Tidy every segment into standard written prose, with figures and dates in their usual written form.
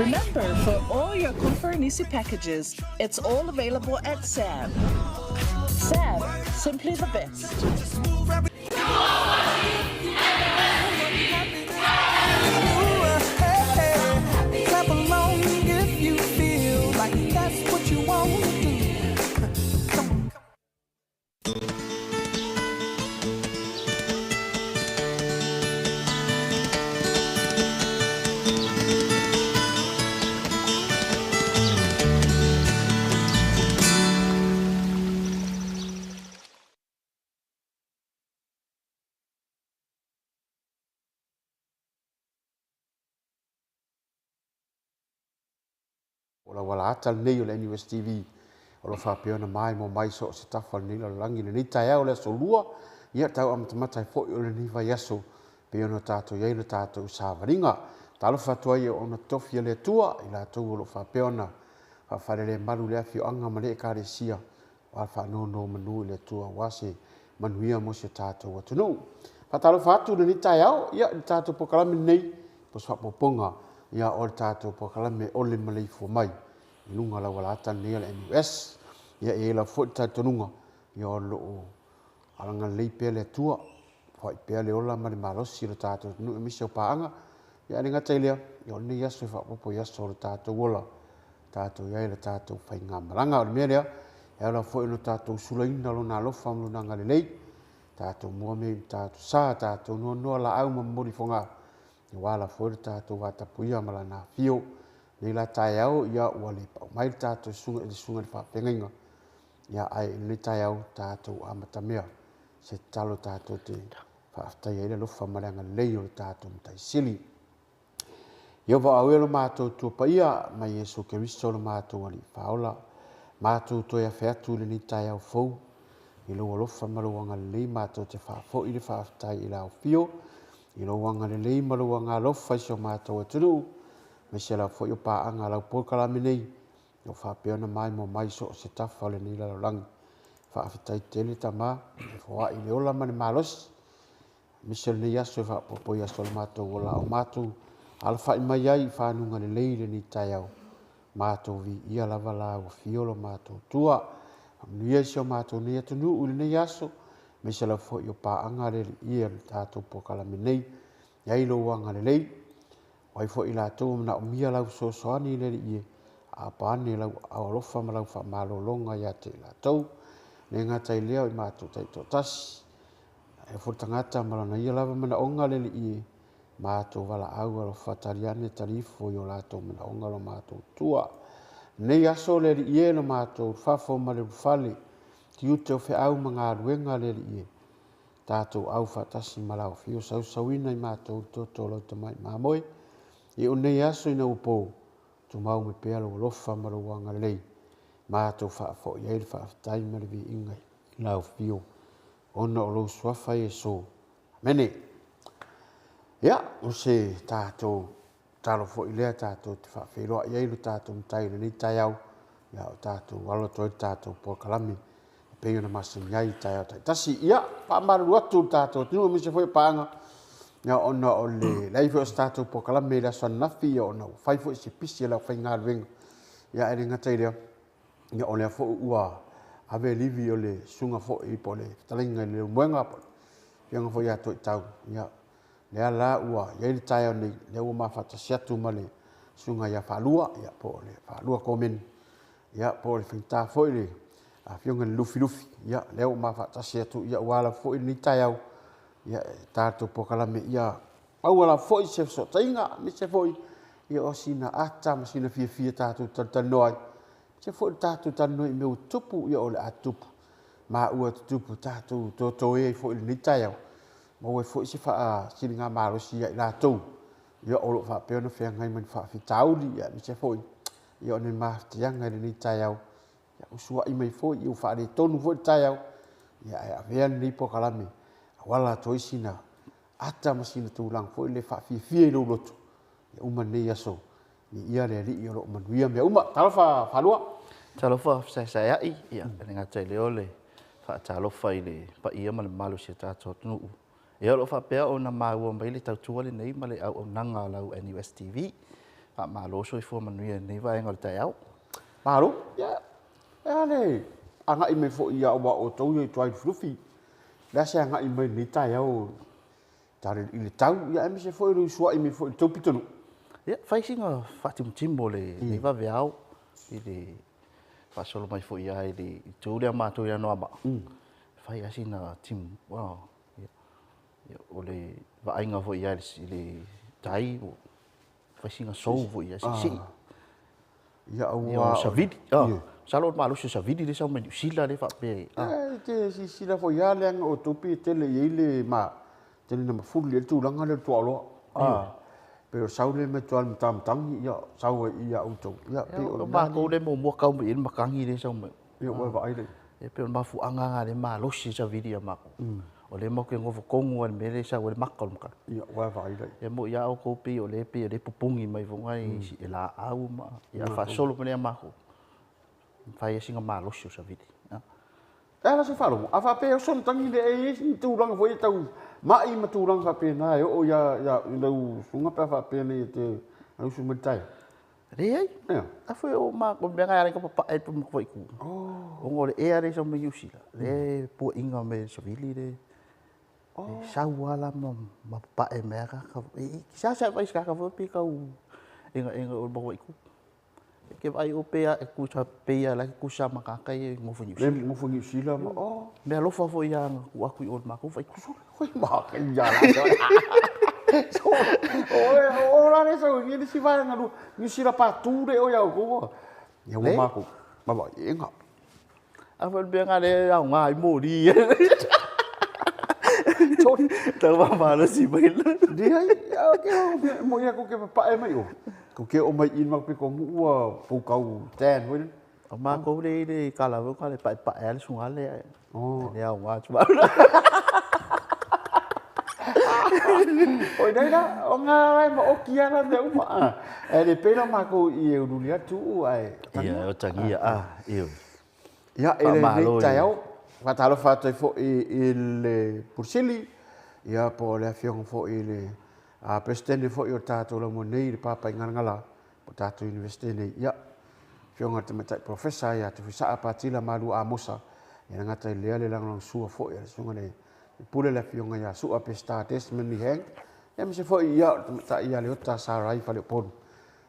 Remember, for all your Koufonisi packages, it's all available at SAB. SAB, simply the best. Clap along if you feel like that's what you want to do. Come on. O le auala ata lenei o le NUS TV o lo o faapea ona maimoa mai so o se tafa o lenei lalolagi i lenei taeao o le aso Lua, ia tau amatamata ai foi o lenei vaiaso pei ona tatou i ai le tatou savaliga. Talofa atu ai i auauna totofi a le Atua, i latou o lo o faapea ona faafalelemalu i le afioaga ma le Ekalesia, aua le faanonomanu i le Atua aua se manuia mo si o tatou atunuu. Faatalofa atu i lenei taeao, ia, i le tatou polokalame lenei, po o se faaopoopoga, ia, o le tatou polokalame o le maleifua mai i luga o le auala ata lenei o le NUS. Ia, e i ai lava foi le talitonuga, ia, o lo o agalelei pea le Atua, foai pea le ola ma le malosi o le tatou atunuu aemaise o paaga. Ia, ae le gata i lea, ia, o lenei aso e faaopoopo i aso o le tatou ola, tatou i ai i le tatou faigamalaga. O le mea lea, e ao lava foi ona tatou sulaina lona alofa ma lona agalelei, tatou mua mea i tatou sa, tatou noanoa laau ma momoli fogaa, aua lava foi le tatou vatapuia ma lana afio. Nei la taeao, ia ua le pau mai le tatou susuga i le susuga i le faafeagaiga, ia ae i lenei taeao tatou amatamea se tatalo tatou te faafetaia ai le alofa ma le agalelei o le tatou Matai Sili. Ieova o au e lo matou Atua paia, ma Iesu Keriso lo matou Alii Faaola, matou toe afe atu i lenei taeao fou, i lou alofa ma lou agalelei matou te faafoi le faafetai i le afio, i lou agalelei ma lou agalofa i si o matou atunuu, aemaise lava foi o paaga a lau polokalame nei, o faapea ona maimoa mai so o se tafa o lenei lalolagi. Faafetai tele Tama, e foai le ola ma le malosi, aemaise o lenei aso e faaopoopo i aso o le matou ola o matou alafai mai ai i fanuga lelei i lenei taeao. Matou viia lava la ua fio lo matou tua. Faamanuia i si o matou nei atunuu i lenei aso, aemaise lava foi o paaga le alii e o le tatou polokalame nei. I ai lou agalelei, o ai foi i latou o manaomia lau fesoasoani i le Alii e, aapa ane lau aao alofa ma lau faamalologa ia te i latou. Le gata i lea o i matou taitoatasi, e foi le tagata ma lana ia lava manaoga le Alii e, matou valaau alofa tali ane tali ifo i o latou manaoga lo matou tua. Nei aso le Alii e lo matou fafo ma le ulufale, tiute o feau ma galuega le Alii e, tatou au faatasi ma lau afio sausauina i matou le toto o lau tamai mamoe. I o nei aso ina ua po, tumau mai pea lou alofa ma lou agalelei, matou faafoi ai le faafetai ma le viiga i lau afio, ona o lou suafa Iesu. Amene. Ia, o se tatou tatalo foi lea tatou te faafeiloai ai lo tatou Matai i lenei taeao, ia o tatou alo atu ai le tatou polokalame e pei ona masani ai i taeao taitasi. Ia, faamalulu atu le tatou atunuu aemaise foi o paaga, ia ona o le leai foi o se tatou polokalame i le aso ananafi, ia ona ua fai foi se pisi a le aufaigaluega. Ia ae le gata i lea, ia o lea foi ua ave livi o le susuga foi po o le fetalaiga i le Leulumoega po o le afioga foi ia Toitau, ia lea la ua i ai le taeao nei, lea ua mafaatasi atu ma le susuga ia Faalua, ia po o le Faalua Komeni, ia po o le faigata foi le afioga i le Lufilufi, ia lea ua mafaatasi atu, ia ua ala foi lenei taeao, ia e tatou polokalame, ia maua lava foi se fesootaiga, aemaise foi ia o sina ata ma sina fiafia tatou talatalanoa ai, aemaise foi le tatou talanoa i mea ua tutupu, ia o le a tutupu, ma ua tutupu tatou totoe ai foi i lenei taeao, maua ai foi se faasiligamalosi ia i latou ia o lo o faapea ona feagai ma ni faafitauli, ia aemaise foi ia o ni mafatiaga i lenei taeao, ia usuai mai foi, ia ua faaletonu foi le taeao, ia ae avea lenei polokalame auala atu ai sina ata ma sina tulaga foi le faafiafia i lou loto, ia uma lenei aso, viia le Alii o lo o manuia mea uma. Talofa Faalua. Talofa fesaesaeai, ia e le gata i lea o le faatalofa i le paia ma le mamalu o si o tatou atunuu. Ia o lo o faapea ona maua mai le tautua lenei ma le auaunaga a lau NUS TV. Faamalo soifua manuia i lenei vaega o le taeao. Malo, ia, e a le agai mai foi ia aua o outou ia i tua i Lufilufi. O le a se agai mai i lenei taeao i le tau, ia aemaise foi o le usuai mai foi i le tou pitonuu. Ia, fai sina faatimotimo o lenei vaveao i le faasolo mai foi lava i le itu lea matou i Anoamaa. Fai lava sina timu. O le vaaiga foi lava i le tai, ua fai sina sou foi lava, siisii. Ia, aua... O savili. Masalo o le malosi o savili lea e sau mai Niu Sila lea e faapea... E te silasila foi lava leaga o outou pei e tele i ai le ma... tele ina mafuli i ai le tulaga lea o le tuaoloa. Pei o le sau lea mai tua i le matamatagi, ia sau ai i ia outou. Ia, pei o matou lea e muamua tau mai i ai le matagi lea e sau mai. Ia, ua e vaai lea. E pei o le mafuaaga lena lea e malosi ai le savili ia matou. O lea matou te nofo tonu lava i le mea lea e sau ai le mata o le matagi. Ia, ua e vaai lea. E moni lava outou pei o lea e pei o lea e pupuni mai foi nai e laau ma... ia faasolo mai lea ia matou, fai lava sina malosi o le savili. E ala se faalogo, a faapea e oso le matagi lea, e i ai ni tulaga foi ia tau mai ma tulaga faapena e oo ia i lau susuga pe a faapea nei e te usu mai i le taeao? Leai. A foi o matou, o le mea lena e ala ai ona papae le mataitu, ona o le ea lea e sau mai Niu Sila, lea e puaina mai e le savili le... E sau lava la ma papae mai lava tagata. E seasea vaai i se tagata foi lea pei e tau egaega i o i le mataitu. E te vaai o pei lava o la e tutusa ma tagata ia e nonofo i Niu Sila. E nonofo i Niu Sila ma... Meaalofa foi lava na tuu atu i o i le matou faaitu. O la le sau i nisi vaega Niu Sila patu le o ia outou. Ia ua matou mavaega. A foi le mea lena lea e aoga ai moli. Tau faamalosi mai la. Leai, mo ia kou ke papae mai o. Kou ke o mai i ma pe ko ua pou kau tan foi. O matou le i le kala foi kala paepae a le sugale. Oh. Le aoga atu. Oi nei la, o ngā rai ma oki ala mea uma. E le pēla mākou i e ululi atu ae tangia. Ia, o tangia, a, io. Ia, e le nei taeao, whaatalofa atu ai foi i le Pule Sili, ia po o le afioga foi i le Peresetene foi o tatou laumua nei i le Papaigalagala po o tatou Iunivesite nei. Ia, afioga i le Tamaitai Polofesa ia Tofisaa Patila Malua Amosa, ia le gata i lea le lagolagosua foi a le susuga i le Pule le afioga ia Sua Peseta Desmond Lee Hang, ia aemaise foi ia o le Tamaitai ia Leota Sarai Faleupolu,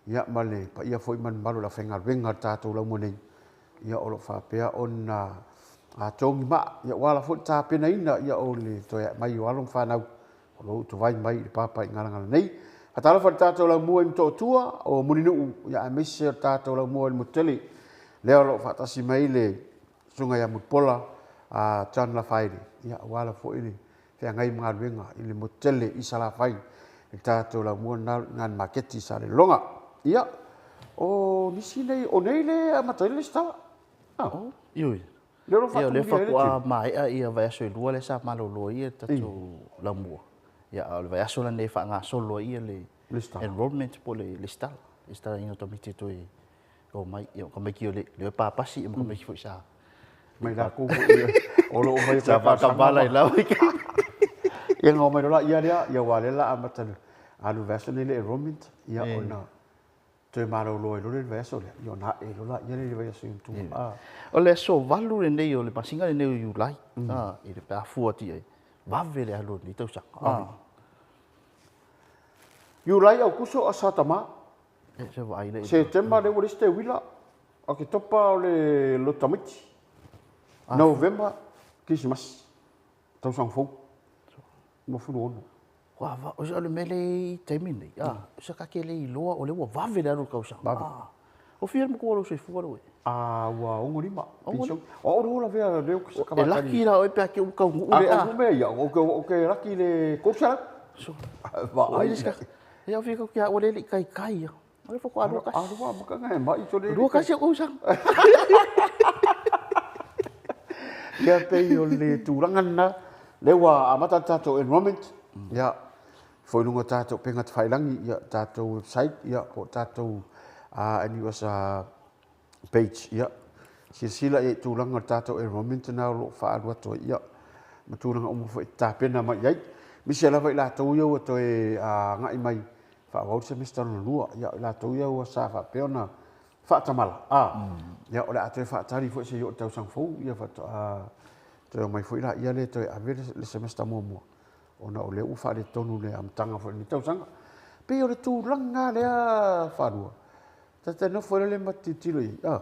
ia ma le paia foi ma le mamalu o le aufaigaluega o le tatou laumua nei, ia o lo o faapea ona togi maa, ia ua ala foi le tapenaina ia o le toe ae mai o alo ma fanau o lo o utuvae mai i le Papaigalagala nei. Faatalofa i le tatou laumua i Motootua o Mulinuu, ia aemaise o le tatou laumua i le Motutele, lea o lo o faatasi mai le susuga ia Mulipola a John Lafaele, ia ua ala foi le feagai ma galuega i le Motutele i Salafai, le tatou laumua lena i le maketi i Salelologa. Ia, o nisi nei, o nei le amata ai le lesitala. Ioe. Lea o lo o Ia, o lea faatumulia ai le faatoa maea ia vaiaso e lua lea sa malolo ai le tatou laumua. Ia, a o le vaiaso lenei e faagasolo ai le enrollment po o le lesitala, lesitalaina o tamaiti e toe omai. Ia, o tamaiti o lea e papasi ia ma tamaiti foi sa Mai latou foi o lo o mai sa faatamala i la vaitaimi. Ia, na omai loa la ia lea, ia aua o lea o le a amata le alu i le vaiaso lenei le enrollment, ia ona toe malolo ai loa le vaiaso lea, ia ona ae loa laia lea i le vaiaso i ona tua. O le aso 8 lenei o le masina lenei o Iulai, i le pe a fua atu i ai, vave le alu o lenei tausaga. Iulai, Aokuso, asa tama. E, se vaai le. Setema lea ua leai se teuila, Oketopa o le loto tamaiti. Novema, Kerisimasi, tausaga fou, 26. Ua va, o le mea lea i taimi nei, a, se ka te le iloa, o lea ua vave le alu o le tausaga. Vave. O fia le matua o lou soifua lea ua i ai? A, ua 65. Penisione. O au le ola vea lea ou te E laki la oe pe a te ua taunuu le a. A taunuu mea ia, ou te laki i le 300. So, vaai. Ia, o fia kau te a ua le le i taitai ia. O le faatoa lua kasi. A lua maka e mai tole. Lua kasi o tausaga. Ia pei o le tulaga lena, lea ua amata le tatou enrollment, ia, foi i luga o tatou upega tafailagi, ia, tatou website, ia, po o tatou NUS page, ia, silasila i ai i tulaga o le tatou enrollment lena o lo o faaalu atu ai, ia, ma tulaga uma foi e tapena mai i ai. Aemaise lava i latou ia ua toe agai mai faaauau le semester lona lua. Ia o i latou ia ua sa faapea ona faatamala, a, ia o le a toe faatali foi seia oo i le tausaga fou, ia faatoa toe omai foi laia lea e toe ave le semester muamua, ona o lea ua faaletonu le amataga foi o lenei tausaga. E pei o le tulaga lea Falua, ta te nofo ai lea ma tilotilo i ai, a,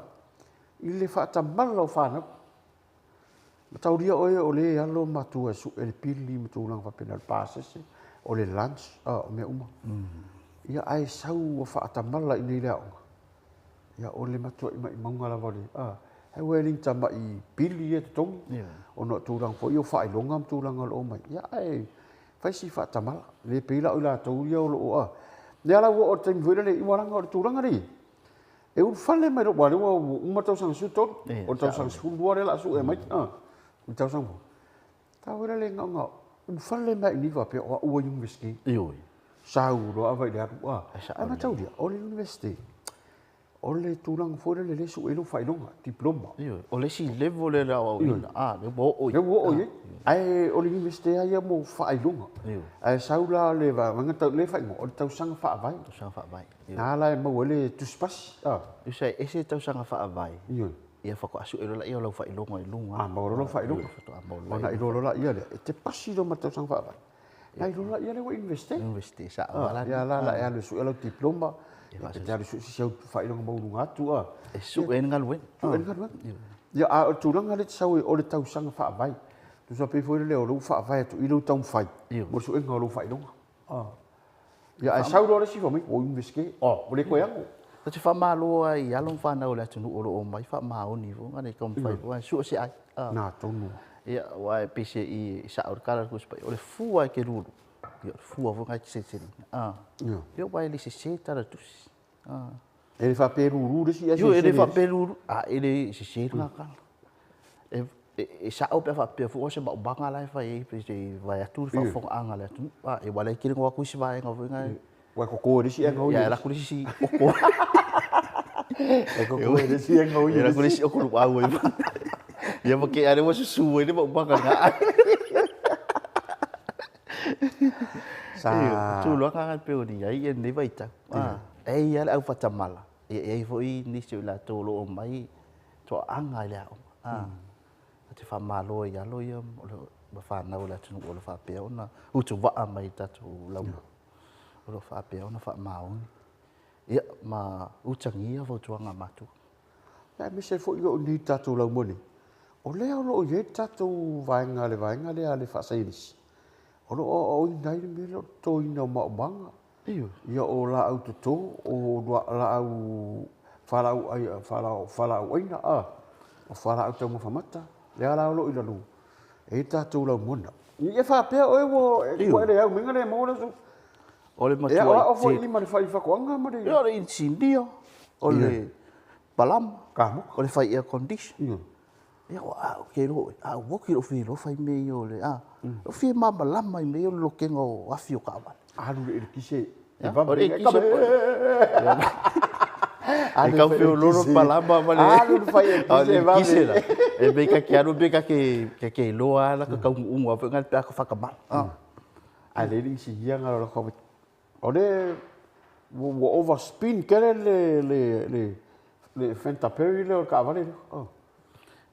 i le faatamala o fanau. Mataulia oe o lea e alo matua e sue le pili ma tulaga faapena, o le pasese, o le lunch, a, o mea uma. Ia ae sau ua faatamala i inei i le aoga, ia o le matuai maumauga lava o le, a, aua e le ni tamai pili ia e totogi, ona o tulaga foi ia o faailoga ma tulaga o lo o omai, ia ae fai si faatamala. Le pei la o i latou ia o lo o, a, lea la ua oo i le taimi foi lele, aua leaga o le tulaga lea e i ai, e ulufale mai loa, aua o lea ua uma le tausaga 13, o le tausaga 12 lea o le a sue mai, a, i le tausaga fou. Tau ai lea na ona ulufale mai lava i inei faapea o au ua University. Ioe. Sau loa ava i le alu, a. Ae mataulia, o le University, o le tulaga foi lele lea e sue ai lou faailoga, diploma. Ioe. O le isi level lea o le aoaoina, a, lea ua oo i ai. Lea ua oo i ai. Ae o le University lava ia mo faailoga. Ioe. Ae sau la le vaega tau, lea e faaigoa, o le tausaga faavae. Tausaga faavae. Ioe. Na la e maua ai le tusipasi, a. Usa e ese le tausaga faavae. Ioe. Ia faatoa sue loa lea o lau faailoga i luga. A maua loa lau faailoga. Faatoa maua loa. Ona iloa loa lea lea, e te pasi loa ma le tausaga faavae. Na iloa loa lea ua University. University, sao lava la. Ia la la e alu e sue lau diploma, ia pe te alu e sue se isi au faailoga maualuga atu a. E sue ai le galuega. Sue ai le galuega. Ia a o le tulaga lea e te sau ai o le tausaga faavae. Tusa pei foi lea o lea ua faavae atu i lou taumafai mo le suega o lou faailoga. Ia ae sau loa le isi fai mai, ua Iunivesite, oh, ua le toe ago. Ou te faamalo lava i alo ma fanau a le atunuu o lo o omai faamaoni foi ma le taumafai foi e sue se ai. Na tonu. Ia, aua e pei se i sao le tala a le Tusi Paia, o le fua e te lulu, ia o le fua foi lena e te seleseleina. Ia aua e le sese le tala a le Tusi. E le faapea e lulu le isi ae sese. Ioe, e le faapea e lulu, a e le sese lena tala. E sao pe a faapea foi o se maumaga la e fai ai pe se i vae atu le faafofogaaga a le atunuu. A, aua o la e tele ona o atu isi vaega foi na e... Ua e koko e le isi ae gaoi. Ia, e alu atu le isi oko. E koko e le isi ae gaoi. E alu atu le isi oko luau ai. Ia ma te ea ua susu ai le maumaga lena. Sa... Tulaga na e pei ona i ai lenei vaitau. E i ai lava le au faatamala, e i ai foi nisi o i latou o lo o omai toaaga i le aoga. Ou te faamalo ai i alo ia ma fanau a le atunuu o lo o faapea ona utuvaa mai i le tatou lauga, o lo o faapea ona faamaoni ia ma utagia fautuaga a matua. Aemaise foi o i inei i le tatou laumua nei, o lea o lo o i ai le tatou vaega, le vaega lea a le faasaienisi, o lo o aoaoina ai le mea lea o le totoina o maumaga. Ia o laau toto, o laau falaau ai, falaau, falaau aina, a, o falaau taumafa mata, lea la o lo o i lalo, e i ai tatou laumona. I e faapea oe ua ua e le au mea le maua le su. O le matua. E aoao foi i ma le fai faatoaga ma le. Ia o le inisinia, o le palama, o le fai air condition. Ia o au ke iloa oe, a ua oti lou fia iloa fai mea ia o le, a, lou fia malamalama i mea ia o le lokega o afi o taavale. Alu le eletise e vave. O le eletise E tau feololo le palama ma le... Alu le fai eletise e vave. La. E mea ta te alu mea ta te iloa lava la ta taunuuga foi lena pe a ta faatamala. Ae lelei le inisinia na O le ua over spin tele le le le le Fanta Perry lea o le taavale lea. Oh.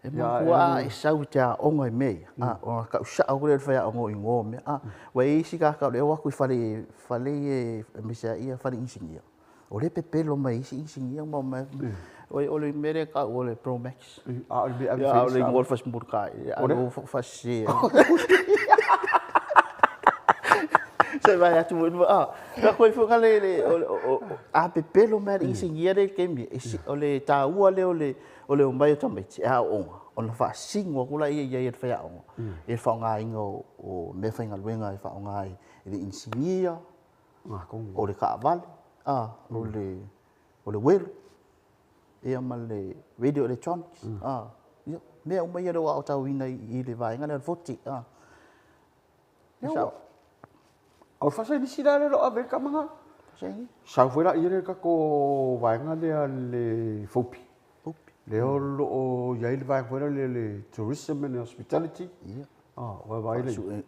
E manatua a e sau i te aoga i mea ia, a, ona tau sao atu lea i le faiaoga o igoa o mea. A, ua i ai isi tagata o lea e o atu i fale, fale ia aemaise lava ia fale inisinia, o lea e pepelo mai e isi inisinia ma omai atu, oi o le mea lea e tau o le Pro Max. A o le mea e ave fai A o le igoa o le fasimulikai, a o faasese ai. Se vai atu foi, a, ka koe foi le, le, a pepelo mai le inisinia lea i le taimi, o le taua lea o le, o le omai o tamaiti e aooga, ona faasino atu laia i ai e le faiaoga, i le faaaogaina o mea faigaluega e faaaoga ai i le inisinia, o le taavale, a, o le, o le uelo, ia ma le radio electronics, a, ia, mea uma ia o lea ua aotauina i le vaega lea o le 40, a. Ia, o le faasainisi la lea o lo o ave ai le tama lena. Sau foi laia lea i le tatou vaega lea le FOPI. Lea o lo o i ai le vaega foi lea le Tourism and Hospitality. Ia. Ua vaai lea.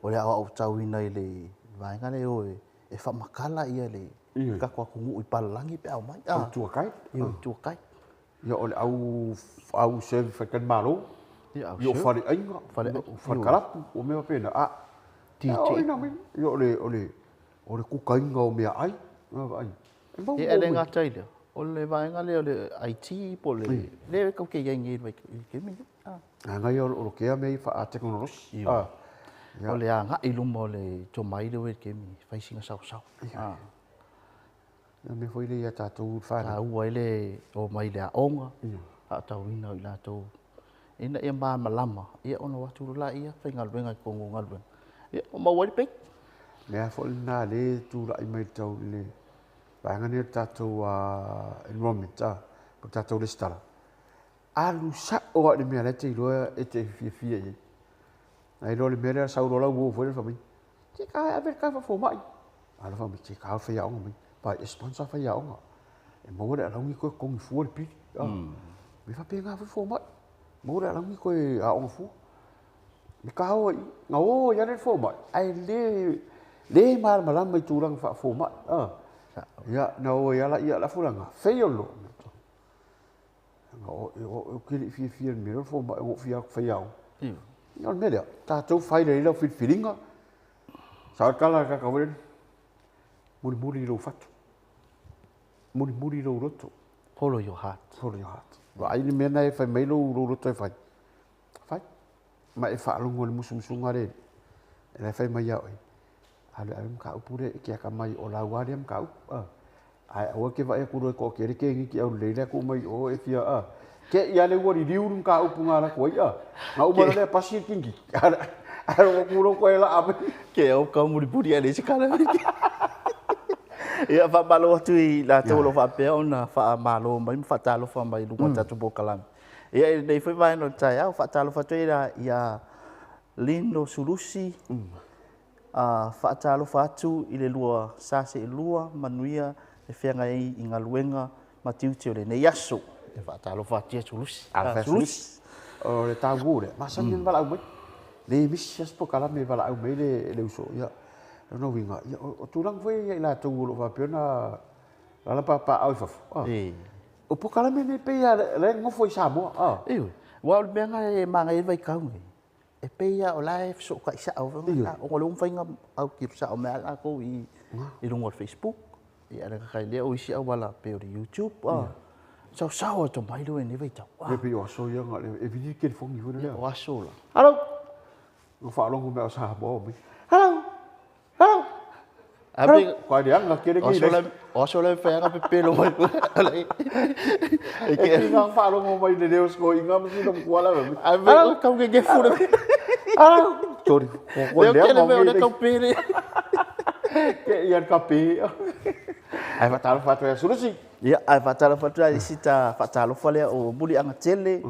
O le aoaotauina i le vaega lea o e e faamatala ia le tatou atunuu i palalagi pe a omai. O le tour guide. Ia o le tour guide. Ia o le au au serve faletalimalo. Ia o faleaiga, o falekalapu, o mea faapena. A DJ. Ia o le o le o le kukaina o meaai. Vaai. Ia e le gata i lea, o le vaega lea o le IT po o le lea tatou te i ai nei i le taimi lenei. Leaga ia o lo kea mea ia faatekonolosi. O le agai i luma o le tomai lea ua i le taimi lenei, fai sina saosaoa. Ia mea foi lea ia tatou whanau. Taua ai le omai i le aoga, aotauina o i latou ina ia malamalama, ia ona o atu loa lea faigaluega i totonu o galuega, ia ua maua ai le pay. Mea foi lena lea e tulai mai tau i le vaega nei o le tatou enrollment, po o le tatou resitala. Alu sao lava i le mea la e te iloa e te fiafia i ai. Ae iloa le mea lea sau loa lau uo foi lea fai mai, se ka ave le kava fomai. Alo fai mai, se ka faiaoga mai. Pai e sponsor faiaoga. E maua le alauni koe totogi fua le pili. Me faapena foi fomai. Maua le alauni koe aoga fua. Me ka o ai, na o ai le fomai, ae le le malamalama i tulaga faafomai. Ia, na o ai ala ia la fulaga, fail lo. Ou te le i fiafia i le mea lea o le fomai, ua ou fia faiaoga. Ia o le mea lea, tatou fai lelei lau filifiliga, sao le tala a le tagata foi lele, mulimuli i lou fatu, mulimuli i lou loto. Follow your heart. Follow your heart. Vaai le mea lena e fai mai lou, lou loto e fai. Fai. Ma e faalogo i le musumusuga a le Alii, la e fai mai ia oe, Alu e ave le mataupu lea e te atamai o lau lava lea mataupu. A. Ae aua e te vaai atu loa e toatele keniti aulelei la e tuu mai i o e fia a. Te i lava lea ua liliu le mataupu na alu atu ai a. Na uma loa lea pasi le kingi. Ae ua tu loa toe laa mai. Ke au kau mulimuli ae leai se kala. Ia faamalo atu i latou o lo o faapea ona faamalo mai ma faatalofa mai i luga o le tatou polokalame. Ia i lenei foi vaega o le taeao, faatalofa atu ai ia Lino Sulusi, Faatalofa atu i le lua sa seelua, manuia le feagai ai i galuega ma tiute o lenei aso. E faatalofa atu ia Sulusi. Sulusi. O le taua lea, masani ona valaau mai. Le misi lava se polokalame e valaau mai le uso. Ia, lona uiga, ia, o tulaga foi ia i latou o lo o faapea ona alaala ma papaaao i fafo. O polokalame nei pei lava o la e nonofo i Samoa. Ioe, aua o le mea lena e manaia ai le vaitau lenei, E pei lava o la e fesootai sao foi ona o lea ua mafai ona autilo sao mai lava latou i i luga o le Facebook. Ia ae le gata i lea o isi auala pei o le YouTube, a saosao atu mai loa i lenei vaitau. Ia pei o aso ia na o le e vili le telefoni foi lea. O aso la. Hello. Na faalogo mai o Samoa mai. Hello. Hello. Ape Koa leaga tele nei. O aso la e fai ana pepelo mai. E ke ngā faalogo mai le leo sko inga ma sina mkua la. Ape o kau ke gefu le. Sorry. Ko lea mo le kau pele. Ke ia ka pe. Ai faatalofa atu ia Sulusi. Ia, ai faatalofa atu ai sita faatalofa lea o Muliaga Tele,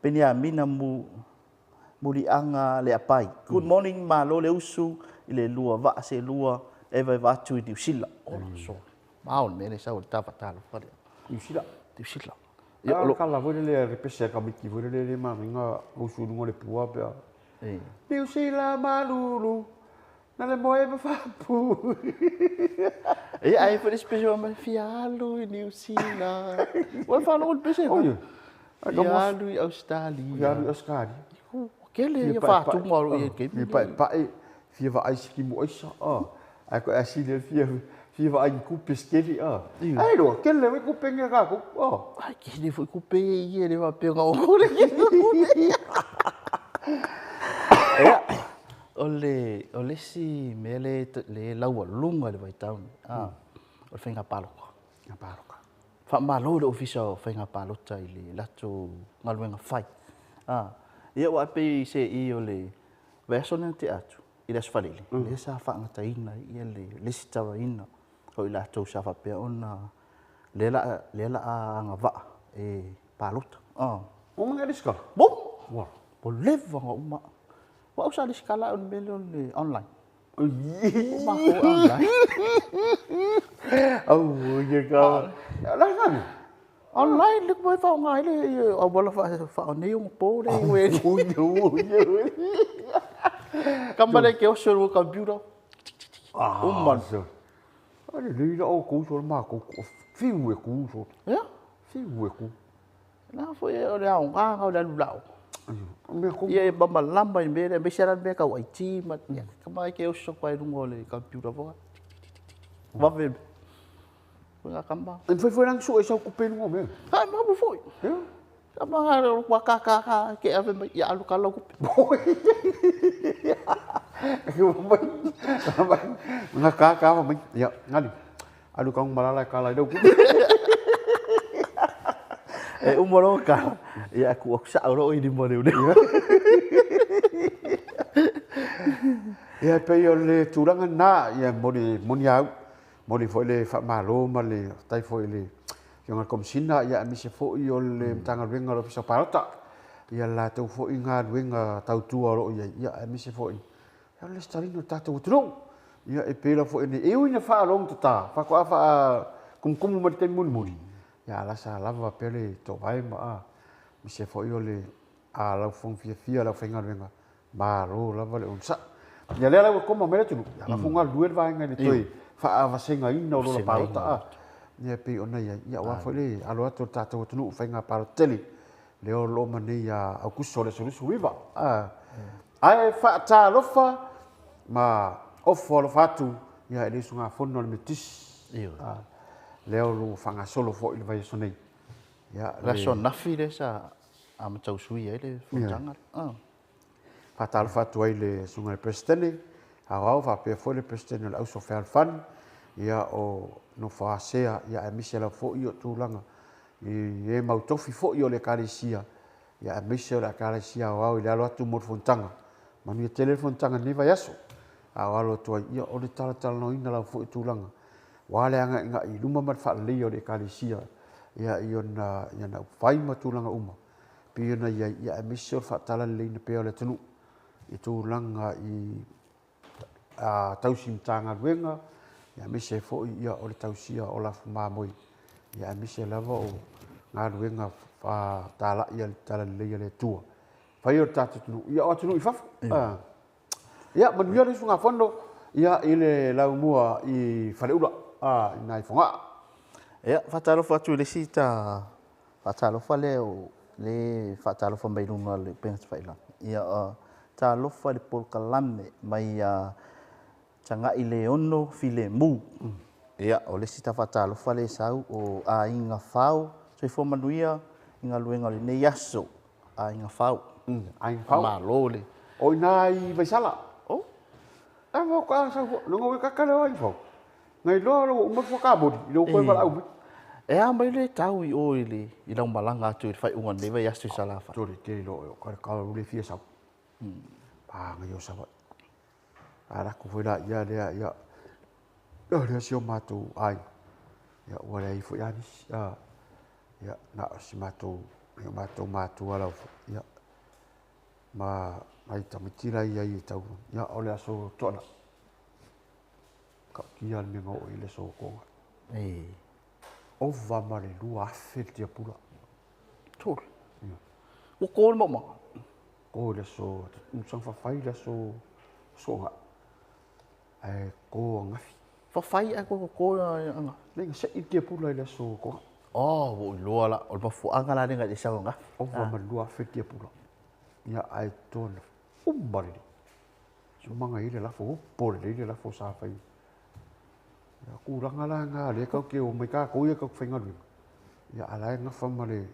Peniamina mu Muliaga Leapai. Good morning, malo le usu i le lua vaa se lua e vaeva atu i Niu Sila. Ola so. Mao le mea le sau le ta faatalofa lea. Niu Sila. Niu Sila. Ia, o lo kala foi lele a repese a kamiti foi lele le manaia usu i luga o le pua pe a. Niu Sila malulu na le moe ma faapu. Ia, ai foi le isi pese mai fia alu i Niu Sila. Ua faalogo le pese. Oi. Fia alu i Ausetalia. Fia alu i Ausetalia. Ua kele ia faatuga o lo o i ai i le taimi lenei. Fia paepae, fia vaai sikimu aisa. Ae koe a sili fia fia vaai i kupe se kele. Ai loa, kele foi kupe nei a tatou. Ai, kele foi kupe ia e le faapea na o le kele o kupe. Ia, o le, o le isi mea le, le laualuga i le vaitau lenei, o le faiga palota. Faiga palota. Faamalo i le Ofisa o Faiga Palota i le latou galuega fai. Ia aua e pei se i o le vaiaso lea na tea atu i le Aso Faraile, lea sa faagataina ai le resitalaina o i latou sa faapea ona lea la lea la a agavaa e palota. Ua uma ona e resitala? Ua uma. Ua leva ona uma. Aua au sa resitala au i le mea lea o le online. Online le mea e faaaoga ai le auala faaneionapo lea e Kama le ke oso i le computer. Uma. A lelei la outou sole matou fiu e ku sole. Ia. Fiu e ku. Na foi o le aoga o le alu lao. Mea ko. Ia e mamalama i mea lea, aemaise lava le mea tau IT ma ia, kama e ke oso atu ai i luga o le computer foi. Vave. Foi nga kama. E mafai foi la ona sue sau tupe i luga o mea. Ai, mapu foi. Ia. Kama nga ua ka ka ka ke ave mai ia alu kala kupe. Nga ka ka mai. Ia, ngali. Alu kaung malala e kala i lau kupe. E uma loa kala. Ia ku aku sao loa i lima leu leu. Ia e pei o le tulaga lena, ia moni moni au. Momoli foi le faamalo ma le faafetai foi i le Afioga i le Komesina aemaise foi o le Matagaluega o le Ofisa o Palota i a latou foi galuega tautua o lo o i ai, aemaise foi o le resitalaina o le tatou atunuu. Ia e pei lava foi ona e ui ina faalogotata, faatoa faakumukumu mai i le taimi mulimuli, a o la sa lava pea le toovae ma aemaise foi o le laufofoga fiafia o le aufaigaluega, Malo lava le onosai. Ia lea la ua koma mai le atunuu, ia la ua galulue le vaega i le toe faavasegaina o lola palota a. Ia e pei ona i ai, ia aua foi le alo atu o le tatou atunuu i faiga palota tele, lea o lo o oma nei ia Aokuso o le aso 29. Ae faatalofa ma ofo alofa atu ia i le usugafono a le Metotisi. Lea o lo o faagasolo foi i le vaiaso nei. Ia, le aso ananafi lea sa amata usui ai le fonotaga lea. Faatalofa atu ai i le Susuga i le Peresetene Aoao faapea foi le Peresetene o le Auso Fealofani, ia o Nofo Asea, ia aemaise lava foi o tulaga i e mau tofi foi o le Ekalesia, ia aemaise o le Ekalesia Aoao i le alo atu mo le fonotaga. Manuia tele le fonotaga i lenei vaiaso. A o alo atu ai, ia o le talatalanoaina lava foi o tulaga aua le agaigai i luma ma le faaleleia o le Ekalesia, ia i ona, i ana upufai ma tulaga uma. Pei ona i ai, ia aemaise o le faatalaleleiina pea o le atunuu i tulaga i tausi Matagaluega, aemaise ai foi ia o le tausia o lafu mamoe, ia aemaise lava o galuega talai a le Talalelei a le Atua. Fai o le tatou atunuu, ia o atunuu i fafo. Ia, manuia le usugafono ia, i le laumua i Faleula, i nai Fogaa. Ia, faatalofa atu i le isi ta faatalofa lea o le faatalofa mai luga o le upega tafailagi. Ia, talofa i le polokalame mai ia Tagai le ono filemu. Ia, o le isi ta faatalofa lea e sau o Aiga Fao. Soifua manuia i galuega o lenei aso. Aiga Fao. Aiga Fao. Malo le. O ina i Vaisala. Oh. A mo ka sau fo, no ka ka le Aiga Fao. Ngai loa lo uma fo ka moli, lo koe valaau mai. E a mai le tau i o i le i lau malaga atu i le faaiuga o lenei vaiaso i Salafai. Tole tele lo o ka ka le fia sau. Pa ngai o Savaii. A lako foi la ia lea ia. O lea si o matou aiga. Ia ua leai foi a nisi. A ia na o si matou i o matou matua lava foi. Ia ma nai tamaiti la ia i tau. Ia o le aso toanai. Tautia le mea na oo i le aso toanai. E. Ova ma le 2,000 le tiapula. Tolu. Ua ko le maumaga. Ko i le aso, saga fafai i le aso toanai. Ae ko angafi. Fafai ae ko ko angafi. Leai na sei le tiapula i le aso toanai. Oh, ua ou iloa la, o le mafuaaga la lea na e sau angafi. Ova ma le 2,000 le tiapula. Ia ae tona uma lelei. Sumaga i le lafo, opo lelei le lafo sa fai. Ia tulaga la na lea tatou te omai tatou ia tatou te faigaluega, ia a la e gafa ma le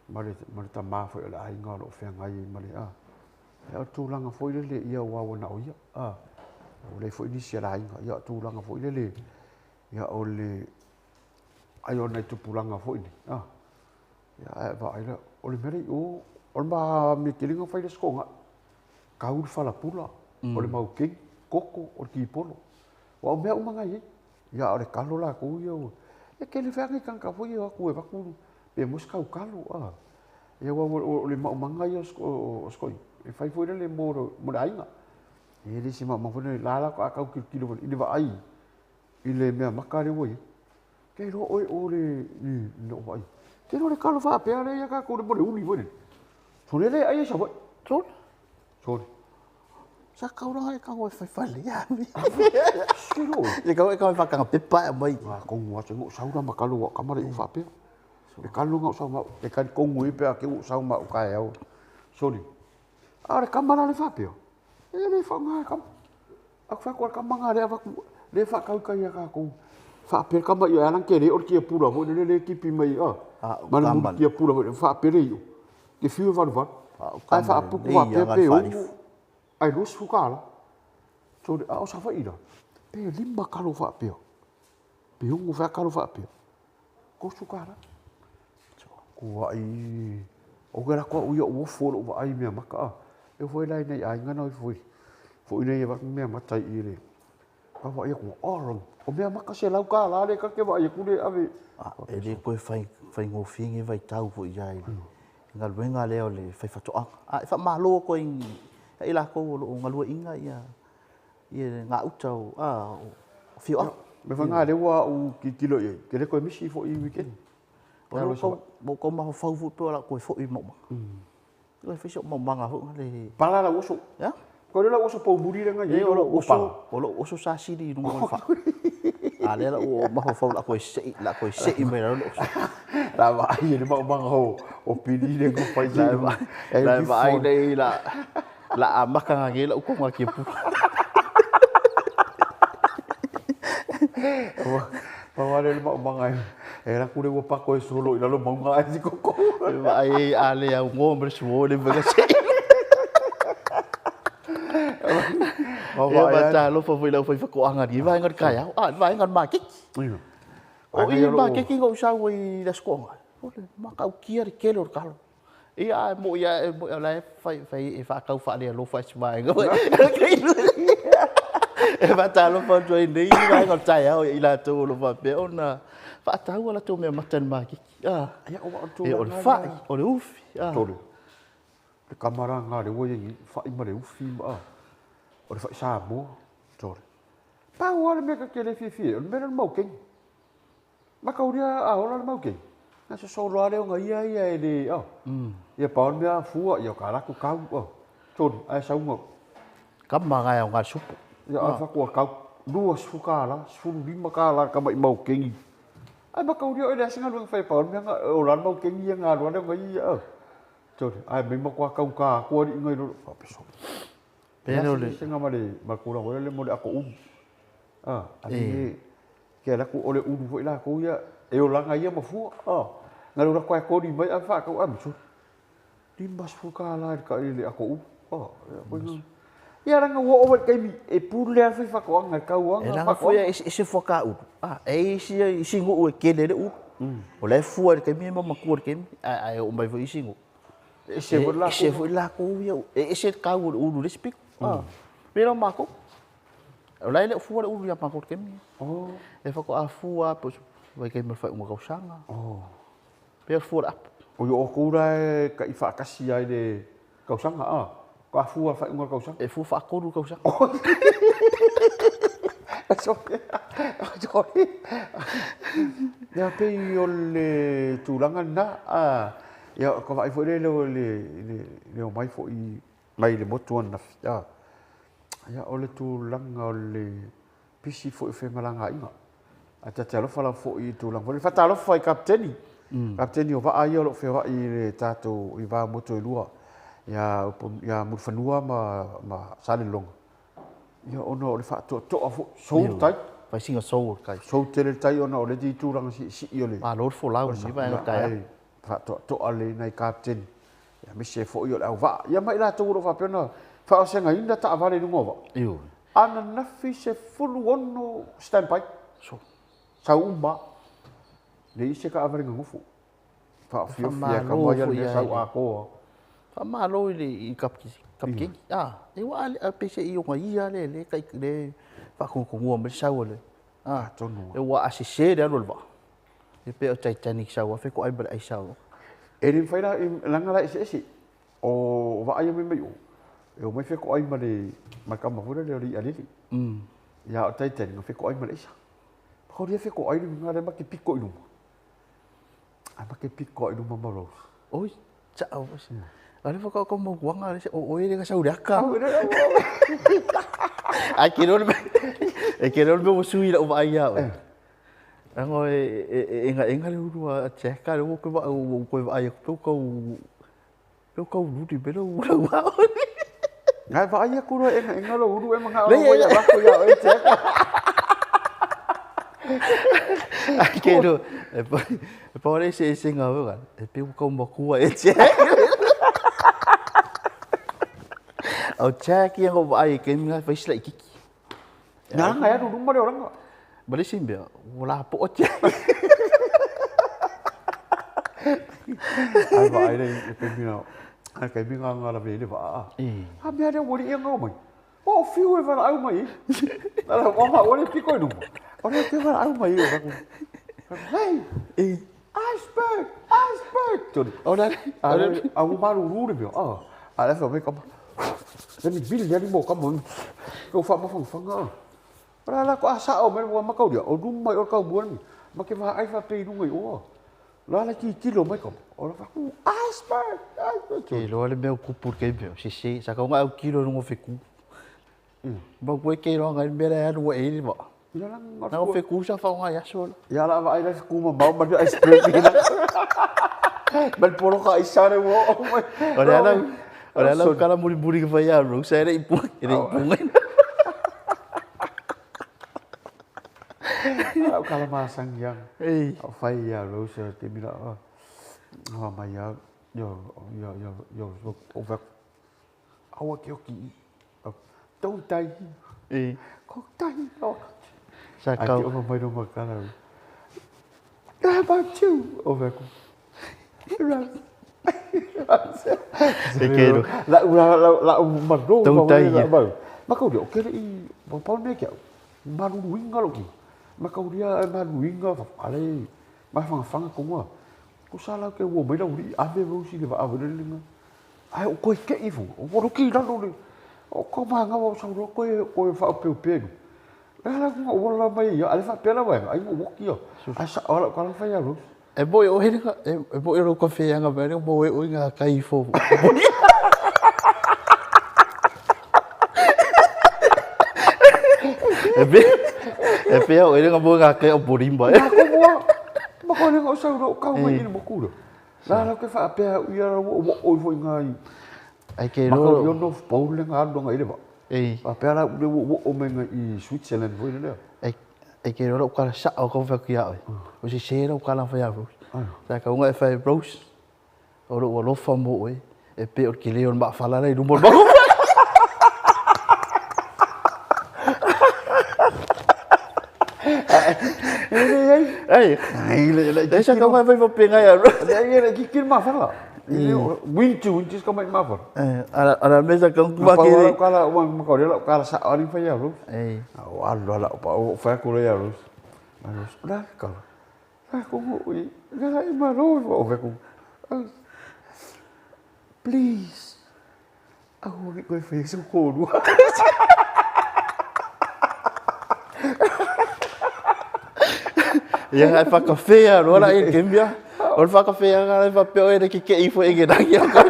ma le ma le tama foi o le aiga o lo o feagai ai ma le a. Ia o le tulaga foi lele ia aua ua na o ia, a. Ua leai foi nisi o le aiga, ia o le tulaga foi lele ia o le ai o nai tupulaga foi nei, a. Ia ae vaai la, o le mea lea i o, o le mea tele na fai i le Aso Toonai, kau le falapula, o le maukeni, koko, o le kipolo. Aua o mea uma na e i ai. Ia a o le kalo latou ia ua, e tele foi lava nai tagata foi ia e o atu e avatu pe maua se tau kalo, a. Ia aua o le maumaga ia o si toeaina, e fai foi lele mo le aiga. E le o se maumaga foi lele, la la faatoa tau tilotilo i le vaai i le mea mata lea ua i ai. Ke iloa oe o le i lou vaai. Ke iloa le kalo faapea lea ia tatou le mo le uli foi lele. Sole le ai ai Savaii. Sole. Sole. Sa kaulaga e kago e faifale ia. Silo. E kago e kago e whakanga pepa e mai. Ngā kongu atu, ngō saura ma kalo wa kamara i whapea. E kalo ngā sau ma, e kari kongu i pea ke u sau ma u kai au. Sorry. A le kamara le whapea. E le wha ngā kam. Aku wha kua kama ngā rea waku, le wha kau kai a kākou. Whapea kama i alang ke le o kia pura hoi, le le kipi mai a. Mana mu kia pura hoi, whapea le i. Ke whiu varu varu. Ai whaapuku whapea pe o. Ai 20 kāla. Sorry, a o Savaii la, pe 5 kalo faapea, pe 6 fea kalo faapea, 30 kāla. Kuai, o ke lako au ia uofu o lou vaai i mea maka a. E foi la i nei aiga na foi, foi nei e vaku mea mata i le. Ka vaai aku, oh, o mea maka 100 kāla le ka ke vaai aku le ave. A, e le koe whai, whaingofie nge vaitau foi ia i galuega lea o le faifaatoaga. A e faamalo atu ai ia i lakou o lo o galueaiina ia ia gauta o a o afioaga. Me whanga lea ua au tilotilo i ai, ke le koe misi foi i weekend. O lou kau, lou kau mafaufau foi pe o la koe foi i maumaga. E fai si ou maumaga foi le. Pala lau oso. Ia? Ko le lau oso poumuli le ngai. E o lou oso, o lou oso sa sili i luga o le faa. A lea la ua mafaufau la koe se'i, la koe se'i mai lalo le oso. La vaai e le maumaga o o pili le ko fai La e la e vaai nei la la amaka ngage lau konga kia pula. Pau le maumaga e la kule ua pako e solo i lalo maunga ai si koko. E vaai e a le au ngo ma le suo le mega se'i. Ia ma talofa foi lau faifaatoaga i vaega o le taeao, a, le vaega o le maketi. O i le maketi na ou sau ai i le Aso Toonai, o le matautia le tele o le talo. Ia, ae moi lava, e moi o la e fai, fai e faatau faalealofa ai si vaega. E faatalofa atu ai nei vaega o le taeao ia i latou o lo o faapea ona faatau a latou meamata i le maketi. A, ia, o le fai, o le ufi. A. Tolu. Le kamara ngā le ua i fai ma le ufi ma a. O le fai Samoa. Tolu. Pau lava le mea ka te le fiafia ai, o le mea lea o le maukeni. Makaulia a ola le maukeni. Na sosolo lava lea ona ia ia e le, oh. Ia pau le mea fua, ia o ka latou kau, oh. Tolu, ae sauga. Kama gae o ngā supu. Ia a whaku a kau, $20, $15 le tama'i maukeni. Ae makaulia oe leai se galuega fai pau le mea o la le maukeni ia galua lea ona ia, oh. Tolu, ae mai matua taugata atu alii nai lo, faapea sole. Pele o le. Eseesega ma le ma le tulaga foi lele mo le ato ulu. A, a le ke ala atu o le ulu foi latou ia e olaga ia ma fua. A, na le ulu atu ae koli mai ae faatau ae masuli. $50 i le ato ulu. A, ia koe na. Ia leaga ua oo mai i le taimi e pule lava le faifaatoaga i le tauaga. E leaga foi e eseese fua ka ulu. A, e i ai isi isi nuu e tele ai le ulu. O la e fua i le taimi e mamatua i le taimi, ae oo mai foi isi nuu. E ese foi lakou. Ese foi lakou ia, e ese le tau o le ulu i le isi pito. A, pei la o matou, o la e le o fua le ulu ia matou i le taimi. E faatoa fua lava po o se vaitaimi o le faaiuga o tausaga. Pei o le fua o le apu. O outou la e tai faatasi lava i le tausaga, a? Faatoa fua i le faaiuga o le tausaga? E fua faatolu i le tausaga. Sorry. Ia pei o le tulaga lena, a? Ia, ka vaai foi lea i le, le omai foi mai le motu ananafi, a. Ia, o le tulaga o le pisi foi o femalagaaiga. Ae ta te alofa lava foi i tulaga foi lea. Faatalofa i kapeteni, kapeteni o vaa ia o lo o feoai i le tatou i va o motu e lua, ia, ia Mulifanua ma, ma Salelologa. Ia, ona o le faatoatoa foi, sou le tai. Fai sina sou o le tai. Sou tele le tai ona o le tulaga siisii o le. Malo le folau i lenei vaega o le taeao. Faatoatoa lelei nai kapeteni, aemaise foi o le auvaa. Ia ma i latou o lo o faapea ona faavasegaina taavale i luga o vaa. Ioe. Ananafi 16 standby. Sau uma lava. Leai se taavale nonofo. Faaofiofi lava e kama ia le mea sau atoa. Faamalo i le kapiteni. Ah, e ua a peiseai ona ia lea le kai le faatonutonua mai le sau a le. Ah, Atonu. E ua a sese le alu o le vaa. E pei o Titanic sau a fetoai ma le aisa o. E le mafai la, leaga la e eseese. O vaa ia mai mai o, e omai fetoai ma le ma le tama foi lele o le i'a lele. Ia o Titanic na fetoai ma le aisa. Paka o fetoai le uiga lea ma te pito i luma. Ai ma te pito i luma ma Rose. Oi, chao. A le whakao mau wanga le se o oe le ka sau le aka. Ai ke role e ke role mo sui la uva ai au. Ango e enga enga le uru a Jack a le wo ko va o ko va ai ko ko ko ko uru be lo uru wa. Ngai va ai ko ro enga enga lo uru e manga o ia va ko ia e Jack. Ai ke ro e pa e pa ore se se nga wa e pe ko mo ku e Jack. O Jack ia ngo vai ke nga vai sla ikiki. Nga nga ya ruma le oranga. Ma le simbe o la po o Jack. Ai va ai le pe mina. Ai kai minga nga la vele va. A mea le wori ia ngau mai. O fiu e vala au mai. Ala o ma o le piko i luma. O le te vala au mai o ka. Hey. Iceberg, iceberg. Tony. O la A o maru ru le mea. Ah. A le fa me kama. Le mi bili le mo kama. Ko fa ma fanga fanga. Ora la ko asa o me mo makau dia. O luma mai o kau mua ni. Ma ke va ai fa pe i lunga i oa. La la ki kilo mai kama. O la fa ku iceberg, iceberg. Ke loa le mea o kupu ke mea. Se se sa ka unga au kilo no feku. Ma koe ke roa ngai mea le anu e le va. Ia la nga Na o feku sa fa unga iaso. Ia la va ai la ku ma mau ma iceberg ni la. Mal polo ka isare wo. O le ala o le ala kala muri muri ke whai aro. Sa ere ipu ere ipu ngai. Au kala masang yang. Ei. Au whai ia Rose te mira. Ah mai ia yo yo yo yo o va. Awa ke oki. Tau tai. Ei. Ko tai. O. Sa Ai te kau. oma mai no makala. How about you? O va ko. Rose. E ke ro. La la la la ma ro Tau tai ia. Ma kau dia okere i pa pa me kia. Maru ruinga lo ki. Ma kau dia e maru ruinga fa ale. Ma fanga fanga ko ngua. Ko sala ke wo mai la uri ave ro si le va ave le linga. Ai o koe ke ifu. O wo ki la lo le. O ko ma nga wo sa ro koe koe fa pe pe. La la ko wo la mai ia ale fa pe la wa ai mo ki ia. Ai sa ala ka la fa ia ro. E mo o here ka e mo ro ka whea nga mea mo e o ngā kai fo. E pe e pe o ere nga mo ngā kai o borimba. Ma ko mo. Ma ko le ko sa ro ka mai ni mo kura. La la ke fa pe ia ro wo o fo ngai. Ai ke Ma ko ro. yo no pole nga ndo ngai le va. Ei. A pe ala le wo o me ngai i Switzerland foi le. Ai ai ke ro ka sa o ka wha ki au. O se se ro ka la whai au. Sa ka unga e whai Rose. O ro o lofa mo e. E pe o ki leo ma whala rei rumo ma. Ei Ei. ai le le E sa ka whai whai whai ngai au. le le ki ki ma fala. Winti winti ka mai ma fala. Ara ara me sa ka Ma kuma ke ka re. ka la wa ma ka le ka la sa ani fa ia ro. Ei. O alo ala pa o fa ko le ia ro. Ma ro la ka. La ko mo i la i ma ro o fa ko. Please. Au ki koe fa so ko ru. Ia ngai whakawhea roa la e kembia. O le whakawhea ngā lai whapeo e re ke ke ifo e ke rangi o kau.